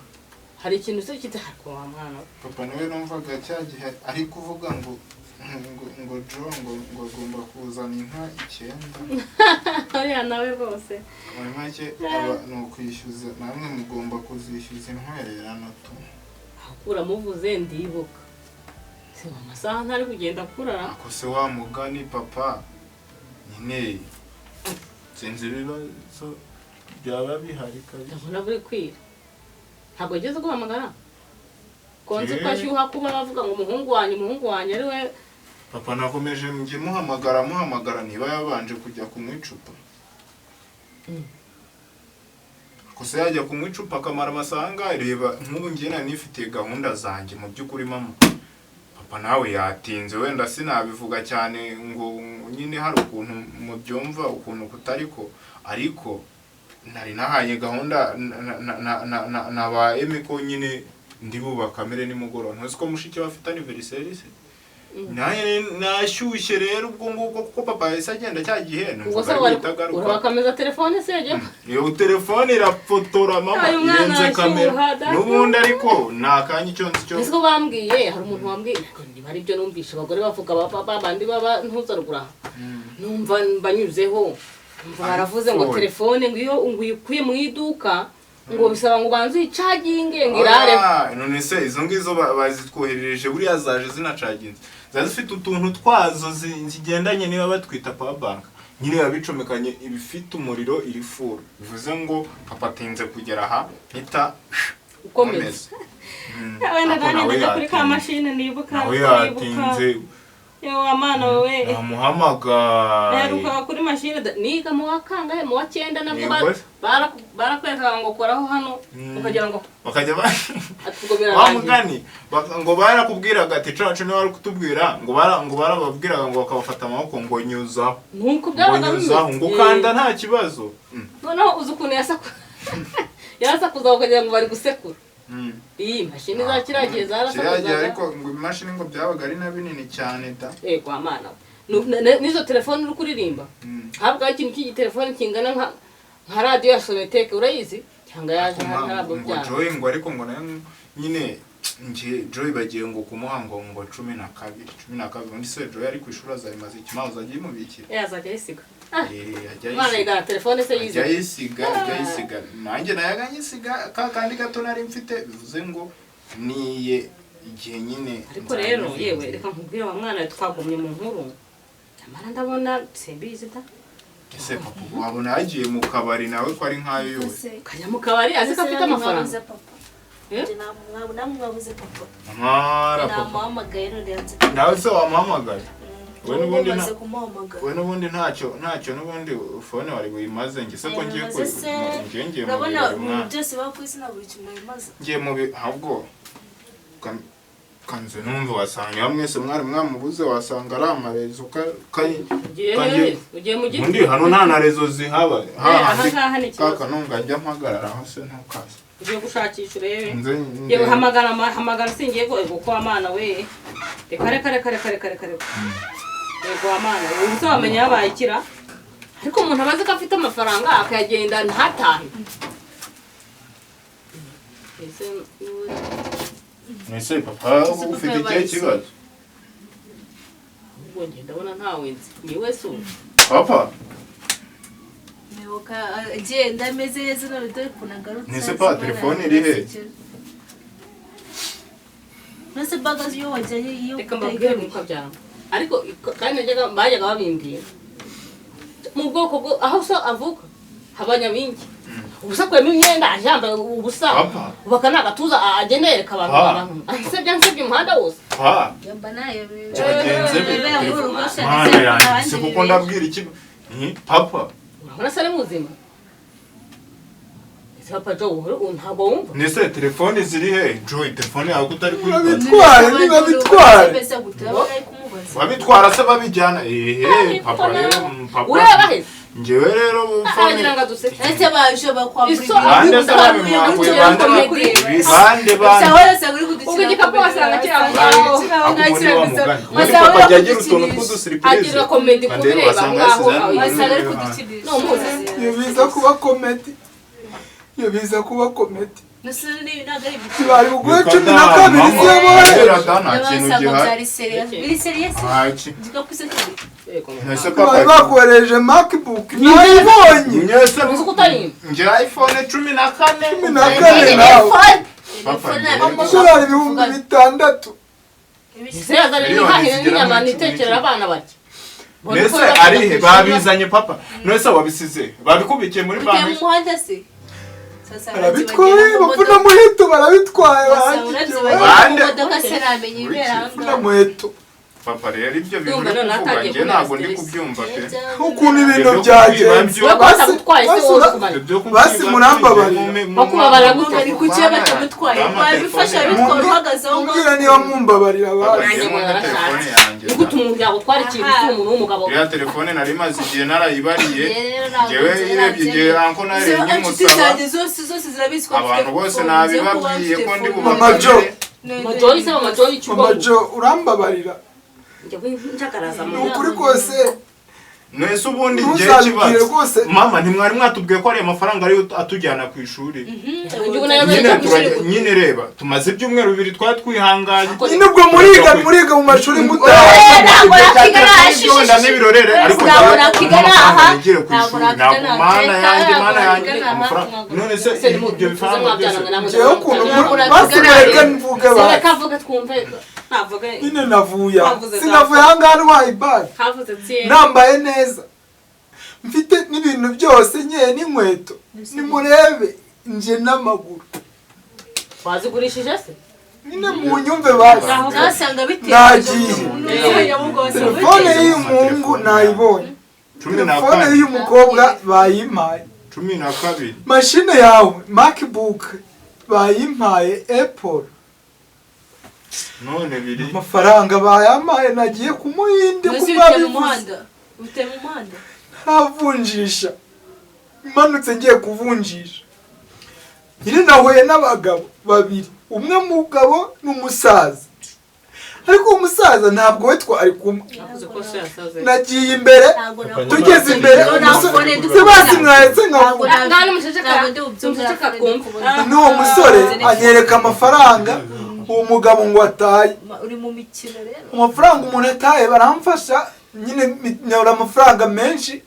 [SPEAKER 3] hari ikintu se kitari wa mwana we?
[SPEAKER 2] Papa niwe numvaga cya gihe ari kuvuga ngo Jo ngo agomba kuzana inka 9.
[SPEAKER 3] Uriya nawe rwose.
[SPEAKER 2] Muri make aba ni ukwishyuza, namwe mugomba kuzishyuza intwererano tu.
[SPEAKER 3] Uramuvuze ndibuka, se amasaha ntari kugenda akurara.
[SPEAKER 2] Ako se wa mugani papa nyine, sinzi ibibazo byaba bihari kabisa.
[SPEAKER 3] Ndabona buri kwira, ntabwo ageze guhamagara konzi ko ashyuha kuba bavuga ngo umuhungu wanjye, umuhungu wanjye ari we.
[SPEAKER 2] Papa nakomeje njye muhamagara, muhamagara, niba yabanje kujya kunywa icupa. Gusa yajya kunywa icupa akamara amasaha angahe? Reba nk'ubu njye nari nifitiye gahunda zanjye mu by'ukuri, mama. Papa nawe yatinze, wenda sinabivuga cyane ngo nyine hari ukuntu mubyumva ukuntu kutariko, ariko nari nahanye gahunda na ba Emiko nyine ndi bubakamere nimugoroba. Ntuzi ko mushiki we afite anniversaire se? Nanjye nashyushye rero ubwo ngubwo, kuko papa yahise agenda cya gihe,
[SPEAKER 3] Ubwo
[SPEAKER 2] numvaga
[SPEAKER 3] se
[SPEAKER 2] ari
[SPEAKER 3] wari
[SPEAKER 2] guhita agaruka.
[SPEAKER 3] urabakameza telefone se yagiye?
[SPEAKER 2] Iyo telefone irafotora, mama.
[SPEAKER 3] Ay, umwana
[SPEAKER 2] Irenze kamera.
[SPEAKER 3] ashyuha, data.
[SPEAKER 2] N'ubundi ariko ni akanya, icyo nzi cyo.
[SPEAKER 3] Ese ko bambwiye, hari umuntu wambwiye, ariko niba ari byo numvishe abagore bavuga, babandi baba ntuzarugura, numva banyuzeho, numva baravuze ngo
[SPEAKER 2] iPhone.
[SPEAKER 3] Telefone ngo iyo ngo uyikuye mu iduka ngo bisaba ngo ubanze uyicaginge ngo irare.
[SPEAKER 2] Ah, none se izo ngizo bazitwoherereje buriya zaje zinacaginze, ziba zifite utuntu twazo zigendanye, niba batwita power bank nyine, biba bicomekanye, ibifite umuriro, iri full, bivuze ngo papa atinze kugera aha mpita
[SPEAKER 3] Ukomeza.
[SPEAKER 2] nkomeza.
[SPEAKER 3] Wenda
[SPEAKER 2] Ariko
[SPEAKER 3] nanjye
[SPEAKER 2] nawe
[SPEAKER 3] ndajya kuri ka
[SPEAKER 2] yatinze.
[SPEAKER 3] mashini nibuka.
[SPEAKER 2] Nawe
[SPEAKER 3] Nibuka.
[SPEAKER 2] yatinze.
[SPEAKER 3] Yewe wa mana we.
[SPEAKER 2] Namuhamagaye.
[SPEAKER 3] Naherukaga kuri mashini niga mu wa kangahe, mu wa 9 nabwo.
[SPEAKER 2] Yego.
[SPEAKER 3] Barakwerekaga ngo koraho hano, ukagira ngo
[SPEAKER 2] Bakajya ba
[SPEAKER 3] ati ubwo
[SPEAKER 2] wa
[SPEAKER 3] birarangiye.
[SPEAKER 2] mugani ngo barakubwiraga ati cacu niwe wari kutubwira ngo bara ngo barababwiraga ngo bakabafata amaboko ngo nyuzaho.
[SPEAKER 3] Nuko
[SPEAKER 2] Ngo
[SPEAKER 3] byabaga
[SPEAKER 2] nyuzaho,
[SPEAKER 3] bimeze.
[SPEAKER 2] ngo ukanda nta kibazo.
[SPEAKER 3] Noneho uzi ukuntu yarasakuza ukagira ngo bari gusekura. Iyi mashini za kiriya gihe
[SPEAKER 2] Kiriya gihe
[SPEAKER 3] zarasakuzaga.
[SPEAKER 2] ariko ngo imashini ngo byabaga ari na binini cyane da.
[SPEAKER 3] Yego amana we. N'izo telefone uri kuririmba, habwaho ikintu cy'igitelefone kingana nka radiyo ya soneteke, urayizi cyangwa yaje ntabwo
[SPEAKER 2] Ngo
[SPEAKER 3] byaba.
[SPEAKER 2] Joy ngo ariko ngo nayo nyine nje Joy bagiye ngo kumuha ngo 12, 12. Undi se Joy ari ku ishuri azayimaze ikimazo agiye imubikira.
[SPEAKER 3] Yazajya ayisiga.
[SPEAKER 2] Ajya
[SPEAKER 3] Umwana
[SPEAKER 2] ayisiga.
[SPEAKER 3] yigana telefone se yize.
[SPEAKER 2] Ajya ayisiga, ajya ayisiga. Nanjye nayaga nyisiga ka kandi gato nari mfite, bivuze ngo niye igihe nyine.
[SPEAKER 3] Ariko rero yewe, reka nkubwire wa mwana we, twagumye mu nkuru, nyamara ndabona simbizi da.
[SPEAKER 2] Ese papa wabona yagiye mu kabari nawe ko ari nkayo yose?
[SPEAKER 3] Ukajya mu kabari azi ko afite amafaranga. Eh?
[SPEAKER 4] Namwe mwabuze papa.
[SPEAKER 2] Mara papa.
[SPEAKER 4] Namuhamagaye none yanze.
[SPEAKER 2] Nawe se wamuhamagaye? We n'ubundi
[SPEAKER 4] Ubu maze kumuhamagara.
[SPEAKER 2] We n'ubundi ntacyo n'ubundi phone wari buyimaze, njye se ko ngiye
[SPEAKER 4] Maze se,
[SPEAKER 2] ngiye ngiye mu
[SPEAKER 4] urabona
[SPEAKER 2] birori,
[SPEAKER 4] ibintu
[SPEAKER 2] mwana.
[SPEAKER 4] byose biba ku isi, ntabwo ikintu bimaze.
[SPEAKER 2] Ngiye mu ahubwo kanze numva wasanga mwese mwari mwamubuze, wasanga ari amarezo
[SPEAKER 3] Ugiye hehe? Ugiye mu giti?
[SPEAKER 2] Ubundi hano nta na rezo zihaba.
[SPEAKER 3] Aha ngaha ni ikibazo.
[SPEAKER 2] Kakanunga njya mpagarara aho se ntukaze.
[SPEAKER 3] Ugiye gushakisha urebe.
[SPEAKER 2] Nze
[SPEAKER 3] Yewe, hamagara hamagara, singiye ko wa mana we, reka reka reka reka reka reka reka, yego wa mana we, ubu se wamenya yabaye ikira? Ariko umuntu aba azi ko afite amafaranga akayagenda ntatahe. Ese
[SPEAKER 2] Ese papa
[SPEAKER 4] Ese papa
[SPEAKER 2] ufite
[SPEAKER 4] yabaye
[SPEAKER 2] ikihe
[SPEAKER 4] iki?
[SPEAKER 2] kibazo?
[SPEAKER 3] Ubwo njye ndabona ntawe nzi, ni we se ubu?
[SPEAKER 2] Papa.
[SPEAKER 4] Ni Muyoboka agenda ameze neza none dore ukuntu agarutse.
[SPEAKER 2] Nese pa, telefone iri he?
[SPEAKER 4] Nese bagazi iyo wajyanye iyo
[SPEAKER 3] Reka mbabwire mukabyara. Ariko kandi najyaga bajyaga babimbwira. Mu bwoko bwo aho so avuka habanyabingi. Ubusa kwema imyenda ajambaye ubusa.
[SPEAKER 2] Papa.
[SPEAKER 3] Ubaka nagatuza agenda yereka abantu
[SPEAKER 2] Pa.
[SPEAKER 3] abantu. Ansebye ansebye umuhanda wose.
[SPEAKER 2] Pa,
[SPEAKER 4] yamba nayo
[SPEAKER 2] byagenze bite? Mana yanjye, si kuko ndabwira iki? Ni papa.
[SPEAKER 3] Urabona se ari muzima? Ese Papa Joe uhora ntabwo wumva?
[SPEAKER 2] Nese telefone ziri he? Joy, telefone yawe ko utari kuyifata.
[SPEAKER 1] Babitware, nibabitware.
[SPEAKER 2] Babitwara se babijyana? Ehe, papa rero, papa.
[SPEAKER 3] Ureba he?
[SPEAKER 2] Njyewe rero phone
[SPEAKER 3] Aragira ngo aduseke.
[SPEAKER 4] Ese baje bakwambura
[SPEAKER 3] Iso-
[SPEAKER 2] Bande se babimwakuye, bande bande bande.
[SPEAKER 3] Ubwo igikapu wasanga kiri aho ngaho.
[SPEAKER 2] Ubundi papa ajya agira utuntu tw'udusiripurize.
[SPEAKER 3] Agira komedi
[SPEAKER 2] Bande
[SPEAKER 3] kubireba
[SPEAKER 2] wasanga
[SPEAKER 3] aho ngaho.
[SPEAKER 2] yasize hano.
[SPEAKER 4] Wasanga ari kudukinisha.
[SPEAKER 3] No, muzi.
[SPEAKER 1] Iyo biza kuba komedi, iyo biza kuba komedi,
[SPEAKER 4] Nese ni ntabwo ari ibiki.
[SPEAKER 1] bari buguhe 12 siyo bohereje.
[SPEAKER 2] Kubera da nta kintu
[SPEAKER 4] Nabasanga
[SPEAKER 2] gihari.
[SPEAKER 4] byari serious. Biri serious?
[SPEAKER 2] Ntaki.
[SPEAKER 4] Igikapu se kiri.
[SPEAKER 3] Yego.
[SPEAKER 2] Nese
[SPEAKER 1] Bari
[SPEAKER 2] papa.
[SPEAKER 1] bakohereje MacBook nayibonye.
[SPEAKER 2] Mwese
[SPEAKER 3] Uzi ko utarimba?
[SPEAKER 2] nge iPhone 14.
[SPEAKER 1] 14 nawe.
[SPEAKER 2] Papa,
[SPEAKER 1] Amadolari 6000.
[SPEAKER 3] Ese yazanye
[SPEAKER 2] Miliyoni
[SPEAKER 3] imihahire
[SPEAKER 2] zigera
[SPEAKER 3] n'inyama
[SPEAKER 2] muri cumi
[SPEAKER 3] nitekera abana bake.
[SPEAKER 2] Nese ari he babizanye papa? Nese wabisize? Babikubikiye muri
[SPEAKER 4] Biteye mu
[SPEAKER 2] banki?
[SPEAKER 4] muhanda se. Sasa
[SPEAKER 1] Barabitwaye bapfuna muheto, barabitwaye barangiye.
[SPEAKER 2] Bande.
[SPEAKER 4] Modoka se namenye ibera aho
[SPEAKER 1] Bapfuna
[SPEAKER 4] ngaho.
[SPEAKER 1] muheto.
[SPEAKER 2] Papa rero ibyo bintu
[SPEAKER 3] Ndumva
[SPEAKER 2] uri
[SPEAKER 3] noneho
[SPEAKER 2] kuvuga
[SPEAKER 3] atangiye
[SPEAKER 2] njye ntabwo ndi
[SPEAKER 3] kumera
[SPEAKER 2] kubyumva pe.
[SPEAKER 1] Ukuntu ibintu
[SPEAKER 2] Ibyo
[SPEAKER 1] byagenze.
[SPEAKER 2] byo
[SPEAKER 3] batagutwaye se
[SPEAKER 1] Basi-
[SPEAKER 3] wowe uzi kumara.
[SPEAKER 2] Ibyo kubyumva
[SPEAKER 1] Basi murambabarira.
[SPEAKER 3] Bakubabarira gute?
[SPEAKER 4] Bari kuki batamutwaye? Babifasha bitwara uhagaze aho ngaho.
[SPEAKER 1] Mumbwira niba mumbabarira
[SPEAKER 2] Papa,
[SPEAKER 1] basi.
[SPEAKER 2] njye nkunda telefone yanjye.
[SPEAKER 3] Ni gute umuntu yagutwara ikintu ufite umuntu w'umugabo?
[SPEAKER 2] Iriya telefone nari maze igihe narayibariye.
[SPEAKER 4] Rero ntabwo
[SPEAKER 2] Njyewe
[SPEAKER 4] nzi
[SPEAKER 2] irebye igihe anko nari
[SPEAKER 4] Izo inshuti
[SPEAKER 2] nyimusaba.
[SPEAKER 4] zanjye zose zose zirabizi ko mfite
[SPEAKER 2] Abantu bose
[SPEAKER 4] phone,
[SPEAKER 2] nabibabwiye
[SPEAKER 4] ngiye kuba
[SPEAKER 2] ko ndi
[SPEAKER 4] mfite
[SPEAKER 1] Mama
[SPEAKER 4] phone.
[SPEAKER 1] Joe.
[SPEAKER 3] Mama Joy se Mama Joy ikigo.
[SPEAKER 1] Mama Joe urambabarira.
[SPEAKER 3] Njye njagaraza
[SPEAKER 1] Ni
[SPEAKER 3] mu.
[SPEAKER 1] ukuri kose.
[SPEAKER 2] Nese ubundi njye
[SPEAKER 1] Ntuzabibwire
[SPEAKER 2] ikibazo.
[SPEAKER 1] rwose.
[SPEAKER 2] Mama ntimwari mwatubwiye ko ariya mafaranga ariyo atujyana ku ishuri.
[SPEAKER 3] Igihugu nayo
[SPEAKER 2] Nyine
[SPEAKER 3] bari
[SPEAKER 2] turajya nyine reba tumaze ibyumweru bibiri twari twihanganye.
[SPEAKER 1] Nyine ubwo muriga muriga mu mashuri mutaha.
[SPEAKER 4] Ntabwo nakiga
[SPEAKER 2] Ibyo wenda n'ibirorere ariko
[SPEAKER 4] Ntabwo
[SPEAKER 2] njyewe
[SPEAKER 4] nakiga
[SPEAKER 2] amafaranga
[SPEAKER 4] aha.
[SPEAKER 2] nigire ku
[SPEAKER 4] Ntabwo
[SPEAKER 2] ishuri
[SPEAKER 4] nakiga
[SPEAKER 2] ntabwo
[SPEAKER 4] aha.
[SPEAKER 2] mana yanjye mana
[SPEAKER 4] Ntabwo
[SPEAKER 2] yanjye
[SPEAKER 4] nakiga aha.
[SPEAKER 2] amafaranga none se
[SPEAKER 3] Se ni mu
[SPEAKER 2] ibyo bifaranga byose
[SPEAKER 1] Njyewe ukuntu
[SPEAKER 4] Ntabwo
[SPEAKER 1] basi
[SPEAKER 4] nakiga
[SPEAKER 1] mureke
[SPEAKER 4] aha.
[SPEAKER 1] mvuge basi.
[SPEAKER 3] Reka avuge twumve. Navuge.
[SPEAKER 1] Nyine navuye aha.
[SPEAKER 3] Bavuze
[SPEAKER 1] Sinavuye aha ngaha ntwaye ibagi.
[SPEAKER 3] Havuze tsi.
[SPEAKER 1] Nambaye neza. Mfite n'ibintu byose nyeye n'inkweto. Nimurebe nje n'amaguru.
[SPEAKER 3] Wazigurishije se?
[SPEAKER 1] Nyine munyumve basi.
[SPEAKER 4] Nasanga bitewe.
[SPEAKER 1] Nagiye. Telefone y'uyu muhungu nayibonye.
[SPEAKER 2] 12.
[SPEAKER 1] Telefone y'uyu mukobwa bayimpaye.
[SPEAKER 2] 12.
[SPEAKER 1] Mashine yawe MacBook bayimpaye Apple.
[SPEAKER 2] None biri
[SPEAKER 1] Amafaranga bayampaye nagiye kumuhinde
[SPEAKER 4] Mbese
[SPEAKER 1] kuko
[SPEAKER 4] biteye mu
[SPEAKER 1] babivuze.
[SPEAKER 4] muhanda. Biteye mu muhanda.
[SPEAKER 1] Ntaravunjisha. Manutse ngiye kuvunjisha. Nyine nahuye n'abagabo babiri. Umwe mugabo n'umusaza. Ariko uwo musaza ntabwo we twari kumwe.
[SPEAKER 3] Navuze ko se yasaze.
[SPEAKER 1] Nagiye imbere
[SPEAKER 4] Ntabwo nakubaza.
[SPEAKER 1] tugeze imbere
[SPEAKER 4] Ntabwo
[SPEAKER 1] umusore
[SPEAKER 4] ndi
[SPEAKER 1] se basi mwahetse nkavuga.
[SPEAKER 4] Ntabwo
[SPEAKER 3] Ngaho nimuceceka.
[SPEAKER 4] Ntabwo ndi bubyumve.
[SPEAKER 3] Nimuceceka twumve.
[SPEAKER 1] N'uwo musore anyereka amafaranga uwo mugabo ngo ataye.
[SPEAKER 4] Uri mu mikino rero.
[SPEAKER 1] Amafaranga umuntu ataye baramfasha nyine nyora amafaranga menshi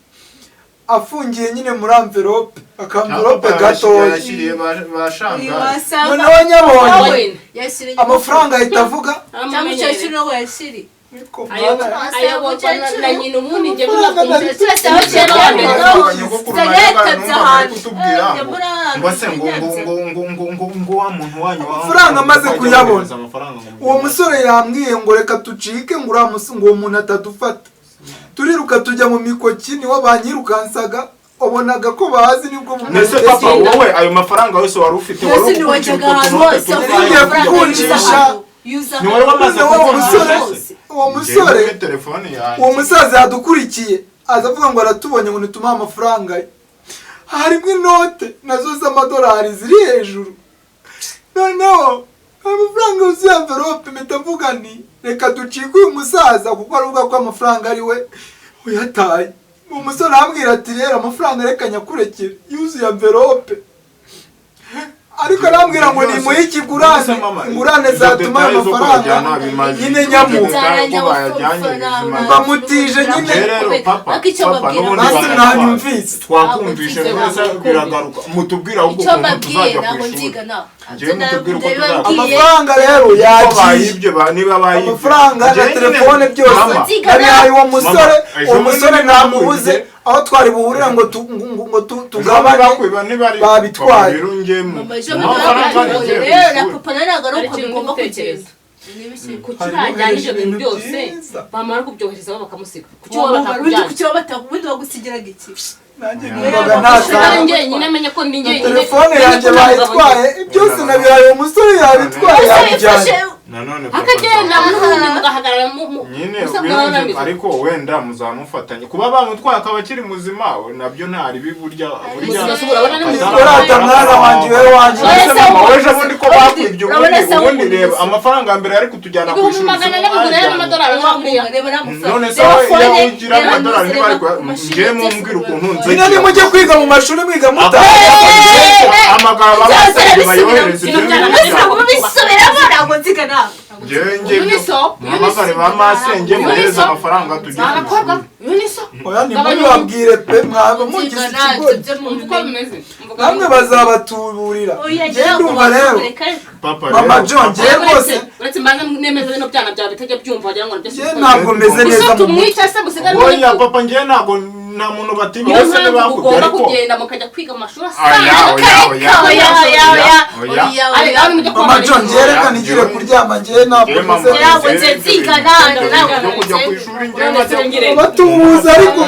[SPEAKER 1] afungiye nyine muri amverope akamverope gatoya.
[SPEAKER 2] yashyiriye ba shangazi.
[SPEAKER 4] Wasanga
[SPEAKER 1] Noneho nyabonye
[SPEAKER 4] yashyiriye
[SPEAKER 1] amafaranga ahita avuga
[SPEAKER 4] cyangwa umukecuru nawe yashyiriye.
[SPEAKER 1] "Ariko mwana,
[SPEAKER 3] Ayoborwa na nyina ubundi njye
[SPEAKER 1] Amafaranga nari-
[SPEAKER 2] Nyogokuru najyaga numva bari kutubwira ngo ngo se ngo ngo ngo ngo ngo ngo ngo wa muntu wanyu wa-
[SPEAKER 1] Amafaranga amaze
[SPEAKER 2] ngo
[SPEAKER 1] kuyabona.
[SPEAKER 2] wohereza amafaranga ngo
[SPEAKER 1] Uwo musore yambwiye ngo reka tucike ngo uriya ngo uwo muntu atadufata. Turiruka tujya mu mikoki niwo banyirukansaga ubonaga ko bazi nibwo
[SPEAKER 2] Nese papa wowe ayo mafaranga yose wari ufite wari
[SPEAKER 4] Mbese
[SPEAKER 2] ukurikira
[SPEAKER 4] ntiwajyaga
[SPEAKER 2] utwo
[SPEAKER 4] ahantu
[SPEAKER 2] tunote
[SPEAKER 4] hose
[SPEAKER 2] tuvayo.
[SPEAKER 1] Ngiye kuvunjisha.
[SPEAKER 2] Ntiwari wamaze
[SPEAKER 1] Noneho uwo
[SPEAKER 2] kuvunjisha
[SPEAKER 1] musore
[SPEAKER 2] se?
[SPEAKER 1] uwo
[SPEAKER 2] Njyewe
[SPEAKER 1] musore
[SPEAKER 2] muri telefone yanjye
[SPEAKER 1] uwo musaza yadukurikiye aza avuga ngo aratubonye ngo ntitumuhe amafaranga ye. Harimo inote nazo z'amadolari ziri hejuru. Noneho amafaranga yuzuye amverope mpita mvuga nti reka ducike uyu musaza kuko aravuga ko amafaranga ari we uyataye. Uwo musore arambwira ati rero amafaranga reka nyakurekere yuzuye amverope. Ariko Ariko arambwira ngo nimuhe ikigurane, ingurane zatuma ayo mafaranga nyine nyamuha. Bamutije nyine.
[SPEAKER 2] Rero papa, papa n'ubundi
[SPEAKER 1] Basi
[SPEAKER 2] barayatwaye.
[SPEAKER 1] mwanyumvise.
[SPEAKER 2] Twakumvishe neza, biragaruka mutubwire ahubwo
[SPEAKER 4] Icyo
[SPEAKER 2] ukuntu
[SPEAKER 4] mbabwiye,
[SPEAKER 2] tuzajya ku
[SPEAKER 4] ntabwo
[SPEAKER 2] ishuri.
[SPEAKER 4] nziga nawe.
[SPEAKER 2] Njyewe mutubwire uko tuzajya.
[SPEAKER 1] Amafaranga rero
[SPEAKER 2] Niba
[SPEAKER 1] yagiye.
[SPEAKER 2] bayibye niba bayibye.
[SPEAKER 1] Amafaranga na
[SPEAKER 2] Njyewe nyine-
[SPEAKER 1] telefone byose
[SPEAKER 2] Mama,
[SPEAKER 1] nabihaye uwo musore.
[SPEAKER 2] Mama, ejo
[SPEAKER 1] Uwo musore
[SPEAKER 2] bundi
[SPEAKER 1] namubuze
[SPEAKER 2] bakwibye.
[SPEAKER 1] aho twari buhurira ngo
[SPEAKER 2] Tugabane
[SPEAKER 1] tugabane
[SPEAKER 2] bakwiba niba ari
[SPEAKER 1] babitwaye.
[SPEAKER 2] Papa, rero njye mu-
[SPEAKER 4] Mama, ejo
[SPEAKER 2] mu
[SPEAKER 4] bundi
[SPEAKER 2] mafaranga
[SPEAKER 4] bakubwiye,
[SPEAKER 2] ngiye ku
[SPEAKER 4] rero na
[SPEAKER 2] ishuri.
[SPEAKER 4] papa nawe ntabwo ari
[SPEAKER 3] Hari
[SPEAKER 4] uko
[SPEAKER 3] ikintu
[SPEAKER 4] bigomba
[SPEAKER 3] gutekereza.
[SPEAKER 4] kugenda. Ni
[SPEAKER 3] Kuki
[SPEAKER 1] Harimo
[SPEAKER 3] bajyana ibyo bintu
[SPEAKER 1] ibintu
[SPEAKER 3] byose,
[SPEAKER 1] byiza.
[SPEAKER 3] bamara kubyohereza bo bakamusiga? Kuki wowe
[SPEAKER 4] Ubundi
[SPEAKER 3] batakujyana?
[SPEAKER 4] kuki wowe ubundi bagusigiraga iki?
[SPEAKER 1] Nanjye
[SPEAKER 2] Yeah.
[SPEAKER 1] numvaga nta
[SPEAKER 3] Kandi njyenyine menye ko ndi njyenyine.
[SPEAKER 1] Telefone yanjye bayitwaye, byose nabihaye uwo musore, yabitwaye, yabijyanye.
[SPEAKER 2] Nanone papa
[SPEAKER 3] Akagenda
[SPEAKER 2] nzaba-
[SPEAKER 3] n'ubundi mugahagarara
[SPEAKER 2] nyine
[SPEAKER 3] musa
[SPEAKER 2] birumvikana,
[SPEAKER 3] bwarangiza.
[SPEAKER 2] Ariko wenda muzamufatanye kuba bamutwaye akaba akiri muzima nabyo ntari burya burya.
[SPEAKER 3] Muzima se urabona ni muzima?
[SPEAKER 1] Urata mwana wanjye, we wanjye.
[SPEAKER 4] Oya,
[SPEAKER 2] Ese mama, wejo bundi ko bakwibye,
[SPEAKER 4] Urabona
[SPEAKER 2] ubundi
[SPEAKER 4] se
[SPEAKER 2] ubundi
[SPEAKER 4] ubundi
[SPEAKER 2] reba
[SPEAKER 4] se.
[SPEAKER 2] amafaranga mbere yari kutujyana ku
[SPEAKER 3] Ibihumbi
[SPEAKER 2] ishuri,
[SPEAKER 3] 400
[SPEAKER 2] si
[SPEAKER 3] n'amadolari nk'uriya.
[SPEAKER 4] Reba n'amafaranga.
[SPEAKER 2] None se
[SPEAKER 4] Reba
[SPEAKER 2] wowe
[SPEAKER 4] phone,
[SPEAKER 2] iyo ugira
[SPEAKER 4] reba
[SPEAKER 2] amadolari
[SPEAKER 4] reba
[SPEAKER 2] niba ari
[SPEAKER 4] mashini
[SPEAKER 2] njyewe
[SPEAKER 4] byose
[SPEAKER 2] mumbwira ukuntu
[SPEAKER 4] urabona.
[SPEAKER 2] nzajya
[SPEAKER 1] Nyine nimujye kwiga mu mashuri, mwiga mutaha.
[SPEAKER 2] Amagara
[SPEAKER 4] Byose
[SPEAKER 2] babasabye
[SPEAKER 4] arabisubiramo.
[SPEAKER 2] bayohereze ibyo
[SPEAKER 3] Ibintu
[SPEAKER 2] bintu
[SPEAKER 3] byana-
[SPEAKER 2] byabo.
[SPEAKER 4] Ubisubiramo, ntabwo nziga nawe.
[SPEAKER 2] Njyewe njye
[SPEAKER 3] Uniso,
[SPEAKER 2] muhamagare ba masenge muhereze
[SPEAKER 3] Uniso.
[SPEAKER 2] amafaranga tujye ku
[SPEAKER 3] Abakobwa
[SPEAKER 2] ishuri.
[SPEAKER 3] Uniso.
[SPEAKER 1] Oya, ntimubibabwire pe, mwaba mugize ikigo.
[SPEAKER 3] Umva uko bimeze. Mvuga
[SPEAKER 1] Namwe bazabatuburira.
[SPEAKER 4] Oya,
[SPEAKER 1] Njye ndumva rero
[SPEAKER 4] reka reka.
[SPEAKER 2] Papa
[SPEAKER 1] Mama
[SPEAKER 2] rero,
[SPEAKER 1] John, njyewe rwose
[SPEAKER 3] Uretse mbanza nemeza bino byana byawe bitajya byumva wagira ngo nibyo.
[SPEAKER 1] Njye ntabwo meze neza
[SPEAKER 3] Gusa
[SPEAKER 1] mu mutwe.
[SPEAKER 3] tumwica se musigare
[SPEAKER 2] Oya
[SPEAKER 3] muri
[SPEAKER 2] papa, njyewe ntabwo nta muntu batiba
[SPEAKER 3] Niyo
[SPEAKER 2] bose
[SPEAKER 3] mpamvu
[SPEAKER 2] ntibakubye
[SPEAKER 3] ugomba
[SPEAKER 2] ariko
[SPEAKER 3] kugenda mukajya kwiga mu mashuri
[SPEAKER 2] Oya,
[SPEAKER 3] asanzwe.
[SPEAKER 2] oya, oya,
[SPEAKER 4] Oya, oya, oya,
[SPEAKER 2] oya.
[SPEAKER 4] oya,
[SPEAKER 3] Ari
[SPEAKER 4] oya.
[SPEAKER 3] nawe mujye
[SPEAKER 1] Mama
[SPEAKER 3] kwambara
[SPEAKER 1] John, njyewe reka
[SPEAKER 2] Oya,
[SPEAKER 1] nigire
[SPEAKER 2] njyewe-
[SPEAKER 1] kuryama, njyewe ntabwo
[SPEAKER 2] Njyewe mama,
[SPEAKER 1] meze neza.
[SPEAKER 4] Ntabwo nze nziga nawe, ntabwo
[SPEAKER 2] byo kujya ku ishuri njyewe
[SPEAKER 3] None se
[SPEAKER 2] nkajya
[SPEAKER 3] ngire-
[SPEAKER 1] Batubuza ariko.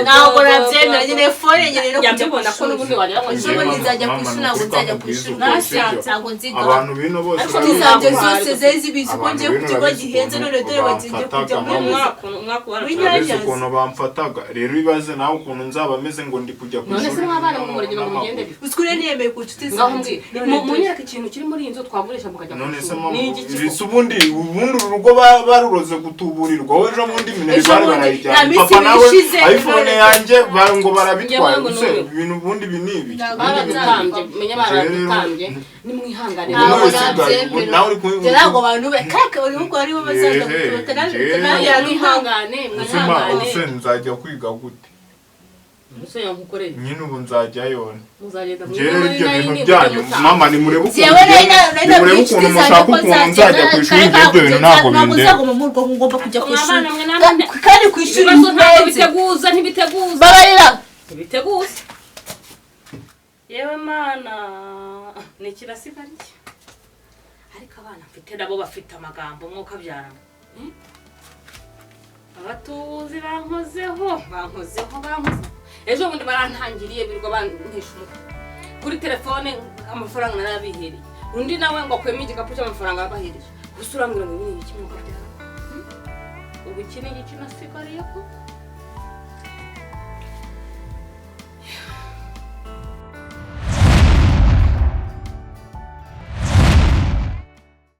[SPEAKER 4] Ntabwo nabyemera nyine, phone nyine no kujya ku
[SPEAKER 3] Yabibona ko
[SPEAKER 4] ishuri.
[SPEAKER 3] n'ubundi wagira ngo
[SPEAKER 4] Ejo bundi nzajya ku
[SPEAKER 2] Mama,
[SPEAKER 4] ishuri, ntabwo
[SPEAKER 2] nukuri
[SPEAKER 4] nzajya ku
[SPEAKER 2] kwakubwiza
[SPEAKER 4] ishuri.
[SPEAKER 2] ukuri, sibyo?
[SPEAKER 4] Ntabwo nziga.
[SPEAKER 2] Abantu bino bose
[SPEAKER 3] Ariko
[SPEAKER 4] Inshuti
[SPEAKER 2] urabizi
[SPEAKER 4] zanjye
[SPEAKER 2] ukuntu-
[SPEAKER 4] zose zari zibizi ko
[SPEAKER 2] Abantu
[SPEAKER 4] ngiye ku
[SPEAKER 2] bino
[SPEAKER 4] kigo
[SPEAKER 2] urabizi
[SPEAKER 4] gihenze,
[SPEAKER 2] ukuntu
[SPEAKER 4] none dore bagiye
[SPEAKER 2] bamfataga,
[SPEAKER 4] kujya muri
[SPEAKER 2] mama.
[SPEAKER 3] Umwaka umwaka
[SPEAKER 4] Winya-
[SPEAKER 2] Urabizi ukuntu bamfataga, rero ibaze nawe ukuntu nzaba meze ngo ndi kujya ku
[SPEAKER 3] None se
[SPEAKER 2] ishuri
[SPEAKER 3] mwabana mu murenge ngo mugende bite?
[SPEAKER 4] Uziko rero niyemeye ku nshuti
[SPEAKER 3] Ngaho
[SPEAKER 4] zanjye.
[SPEAKER 3] mbwira, munyereke ikintu kiri muri iyi nzu twagurisha mukajya ku
[SPEAKER 2] None se
[SPEAKER 3] ishuri.
[SPEAKER 2] mama,
[SPEAKER 3] Ni igiki
[SPEAKER 2] ese ubundi uru rugo baruroze gutuburirwa wowe? Ejo bundi
[SPEAKER 4] Ejo
[SPEAKER 2] minerivare
[SPEAKER 4] bundi,
[SPEAKER 2] barayijyana,
[SPEAKER 4] nta minsi
[SPEAKER 2] papa
[SPEAKER 4] ibiri
[SPEAKER 2] nawe
[SPEAKER 4] ishize,
[SPEAKER 2] iPhone
[SPEAKER 4] none-
[SPEAKER 2] yanjye ngo barabitwaye.
[SPEAKER 3] Njyewe ngo
[SPEAKER 2] Ese
[SPEAKER 3] numiwe.
[SPEAKER 2] ibintu ubundi ibi ni ibi?
[SPEAKER 4] Ntabwo
[SPEAKER 2] Ubundi ibi ni ibi.
[SPEAKER 3] Baradutambye, menye baradutambye, nimwihangane.
[SPEAKER 2] Ubu
[SPEAKER 4] Ntabwo
[SPEAKER 2] wese
[SPEAKER 4] nabyemera.
[SPEAKER 2] nawe uri
[SPEAKER 4] Njye ntabwo abantu be kaka uri kuko aribo bazaza
[SPEAKER 2] Ehe,
[SPEAKER 4] gutubata nawe
[SPEAKER 2] njyewe-
[SPEAKER 4] nawe.
[SPEAKER 3] Mwihangane,
[SPEAKER 2] Ese ma,
[SPEAKER 3] mwihangane.
[SPEAKER 2] ese nzajya kwiga gute?
[SPEAKER 3] Umusore yankukoreye.
[SPEAKER 2] Nyine ubu nzajyayo.
[SPEAKER 3] Muzagenda
[SPEAKER 2] Njyewe rero
[SPEAKER 3] muri
[SPEAKER 2] ibyo bintu
[SPEAKER 3] nayini,
[SPEAKER 2] byanyu
[SPEAKER 3] mujye mutaha.
[SPEAKER 2] mama, nimurebe ukuntu
[SPEAKER 4] Njyewe nari
[SPEAKER 2] nimurebe
[SPEAKER 4] nabwiye
[SPEAKER 2] ukuntu
[SPEAKER 4] inshuti zanjye
[SPEAKER 2] mushaka
[SPEAKER 4] ko
[SPEAKER 2] ukuntu
[SPEAKER 4] nzagenda,
[SPEAKER 2] nzajya ku ishuri,
[SPEAKER 4] kare
[SPEAKER 2] njyewe ibyo bintu ntabwo
[SPEAKER 4] ntabwo
[SPEAKER 2] bindeba.
[SPEAKER 4] nzaguma mu rugo, ngomba kujya ku ishuri.
[SPEAKER 3] Mwabana mwe namwe
[SPEAKER 4] Kandi ku ishuri
[SPEAKER 3] Ibibazo ntabwo
[SPEAKER 4] bihenze.
[SPEAKER 3] biteguza, ntibiteguza.
[SPEAKER 4] Babarira.
[SPEAKER 3] Ntibiteguza. Yewe mana, ni ikirasigariye. Ariko abana mfite nabo bafite amagambo mwuka abyarana. Abatuzi bankozeho, bankozeho, bankozeho. Ejo bundi barantangiriye birirwa bantesha umutwe kuri telefone, amafaranga narabihereye, undi nawe ngo akuyemo igikapu cy'amafaranga yabahereje. Gusa urambwira ngo ibi ni ibiki mwuka abyarana? Ubu iki ni igiki nasigariyeho?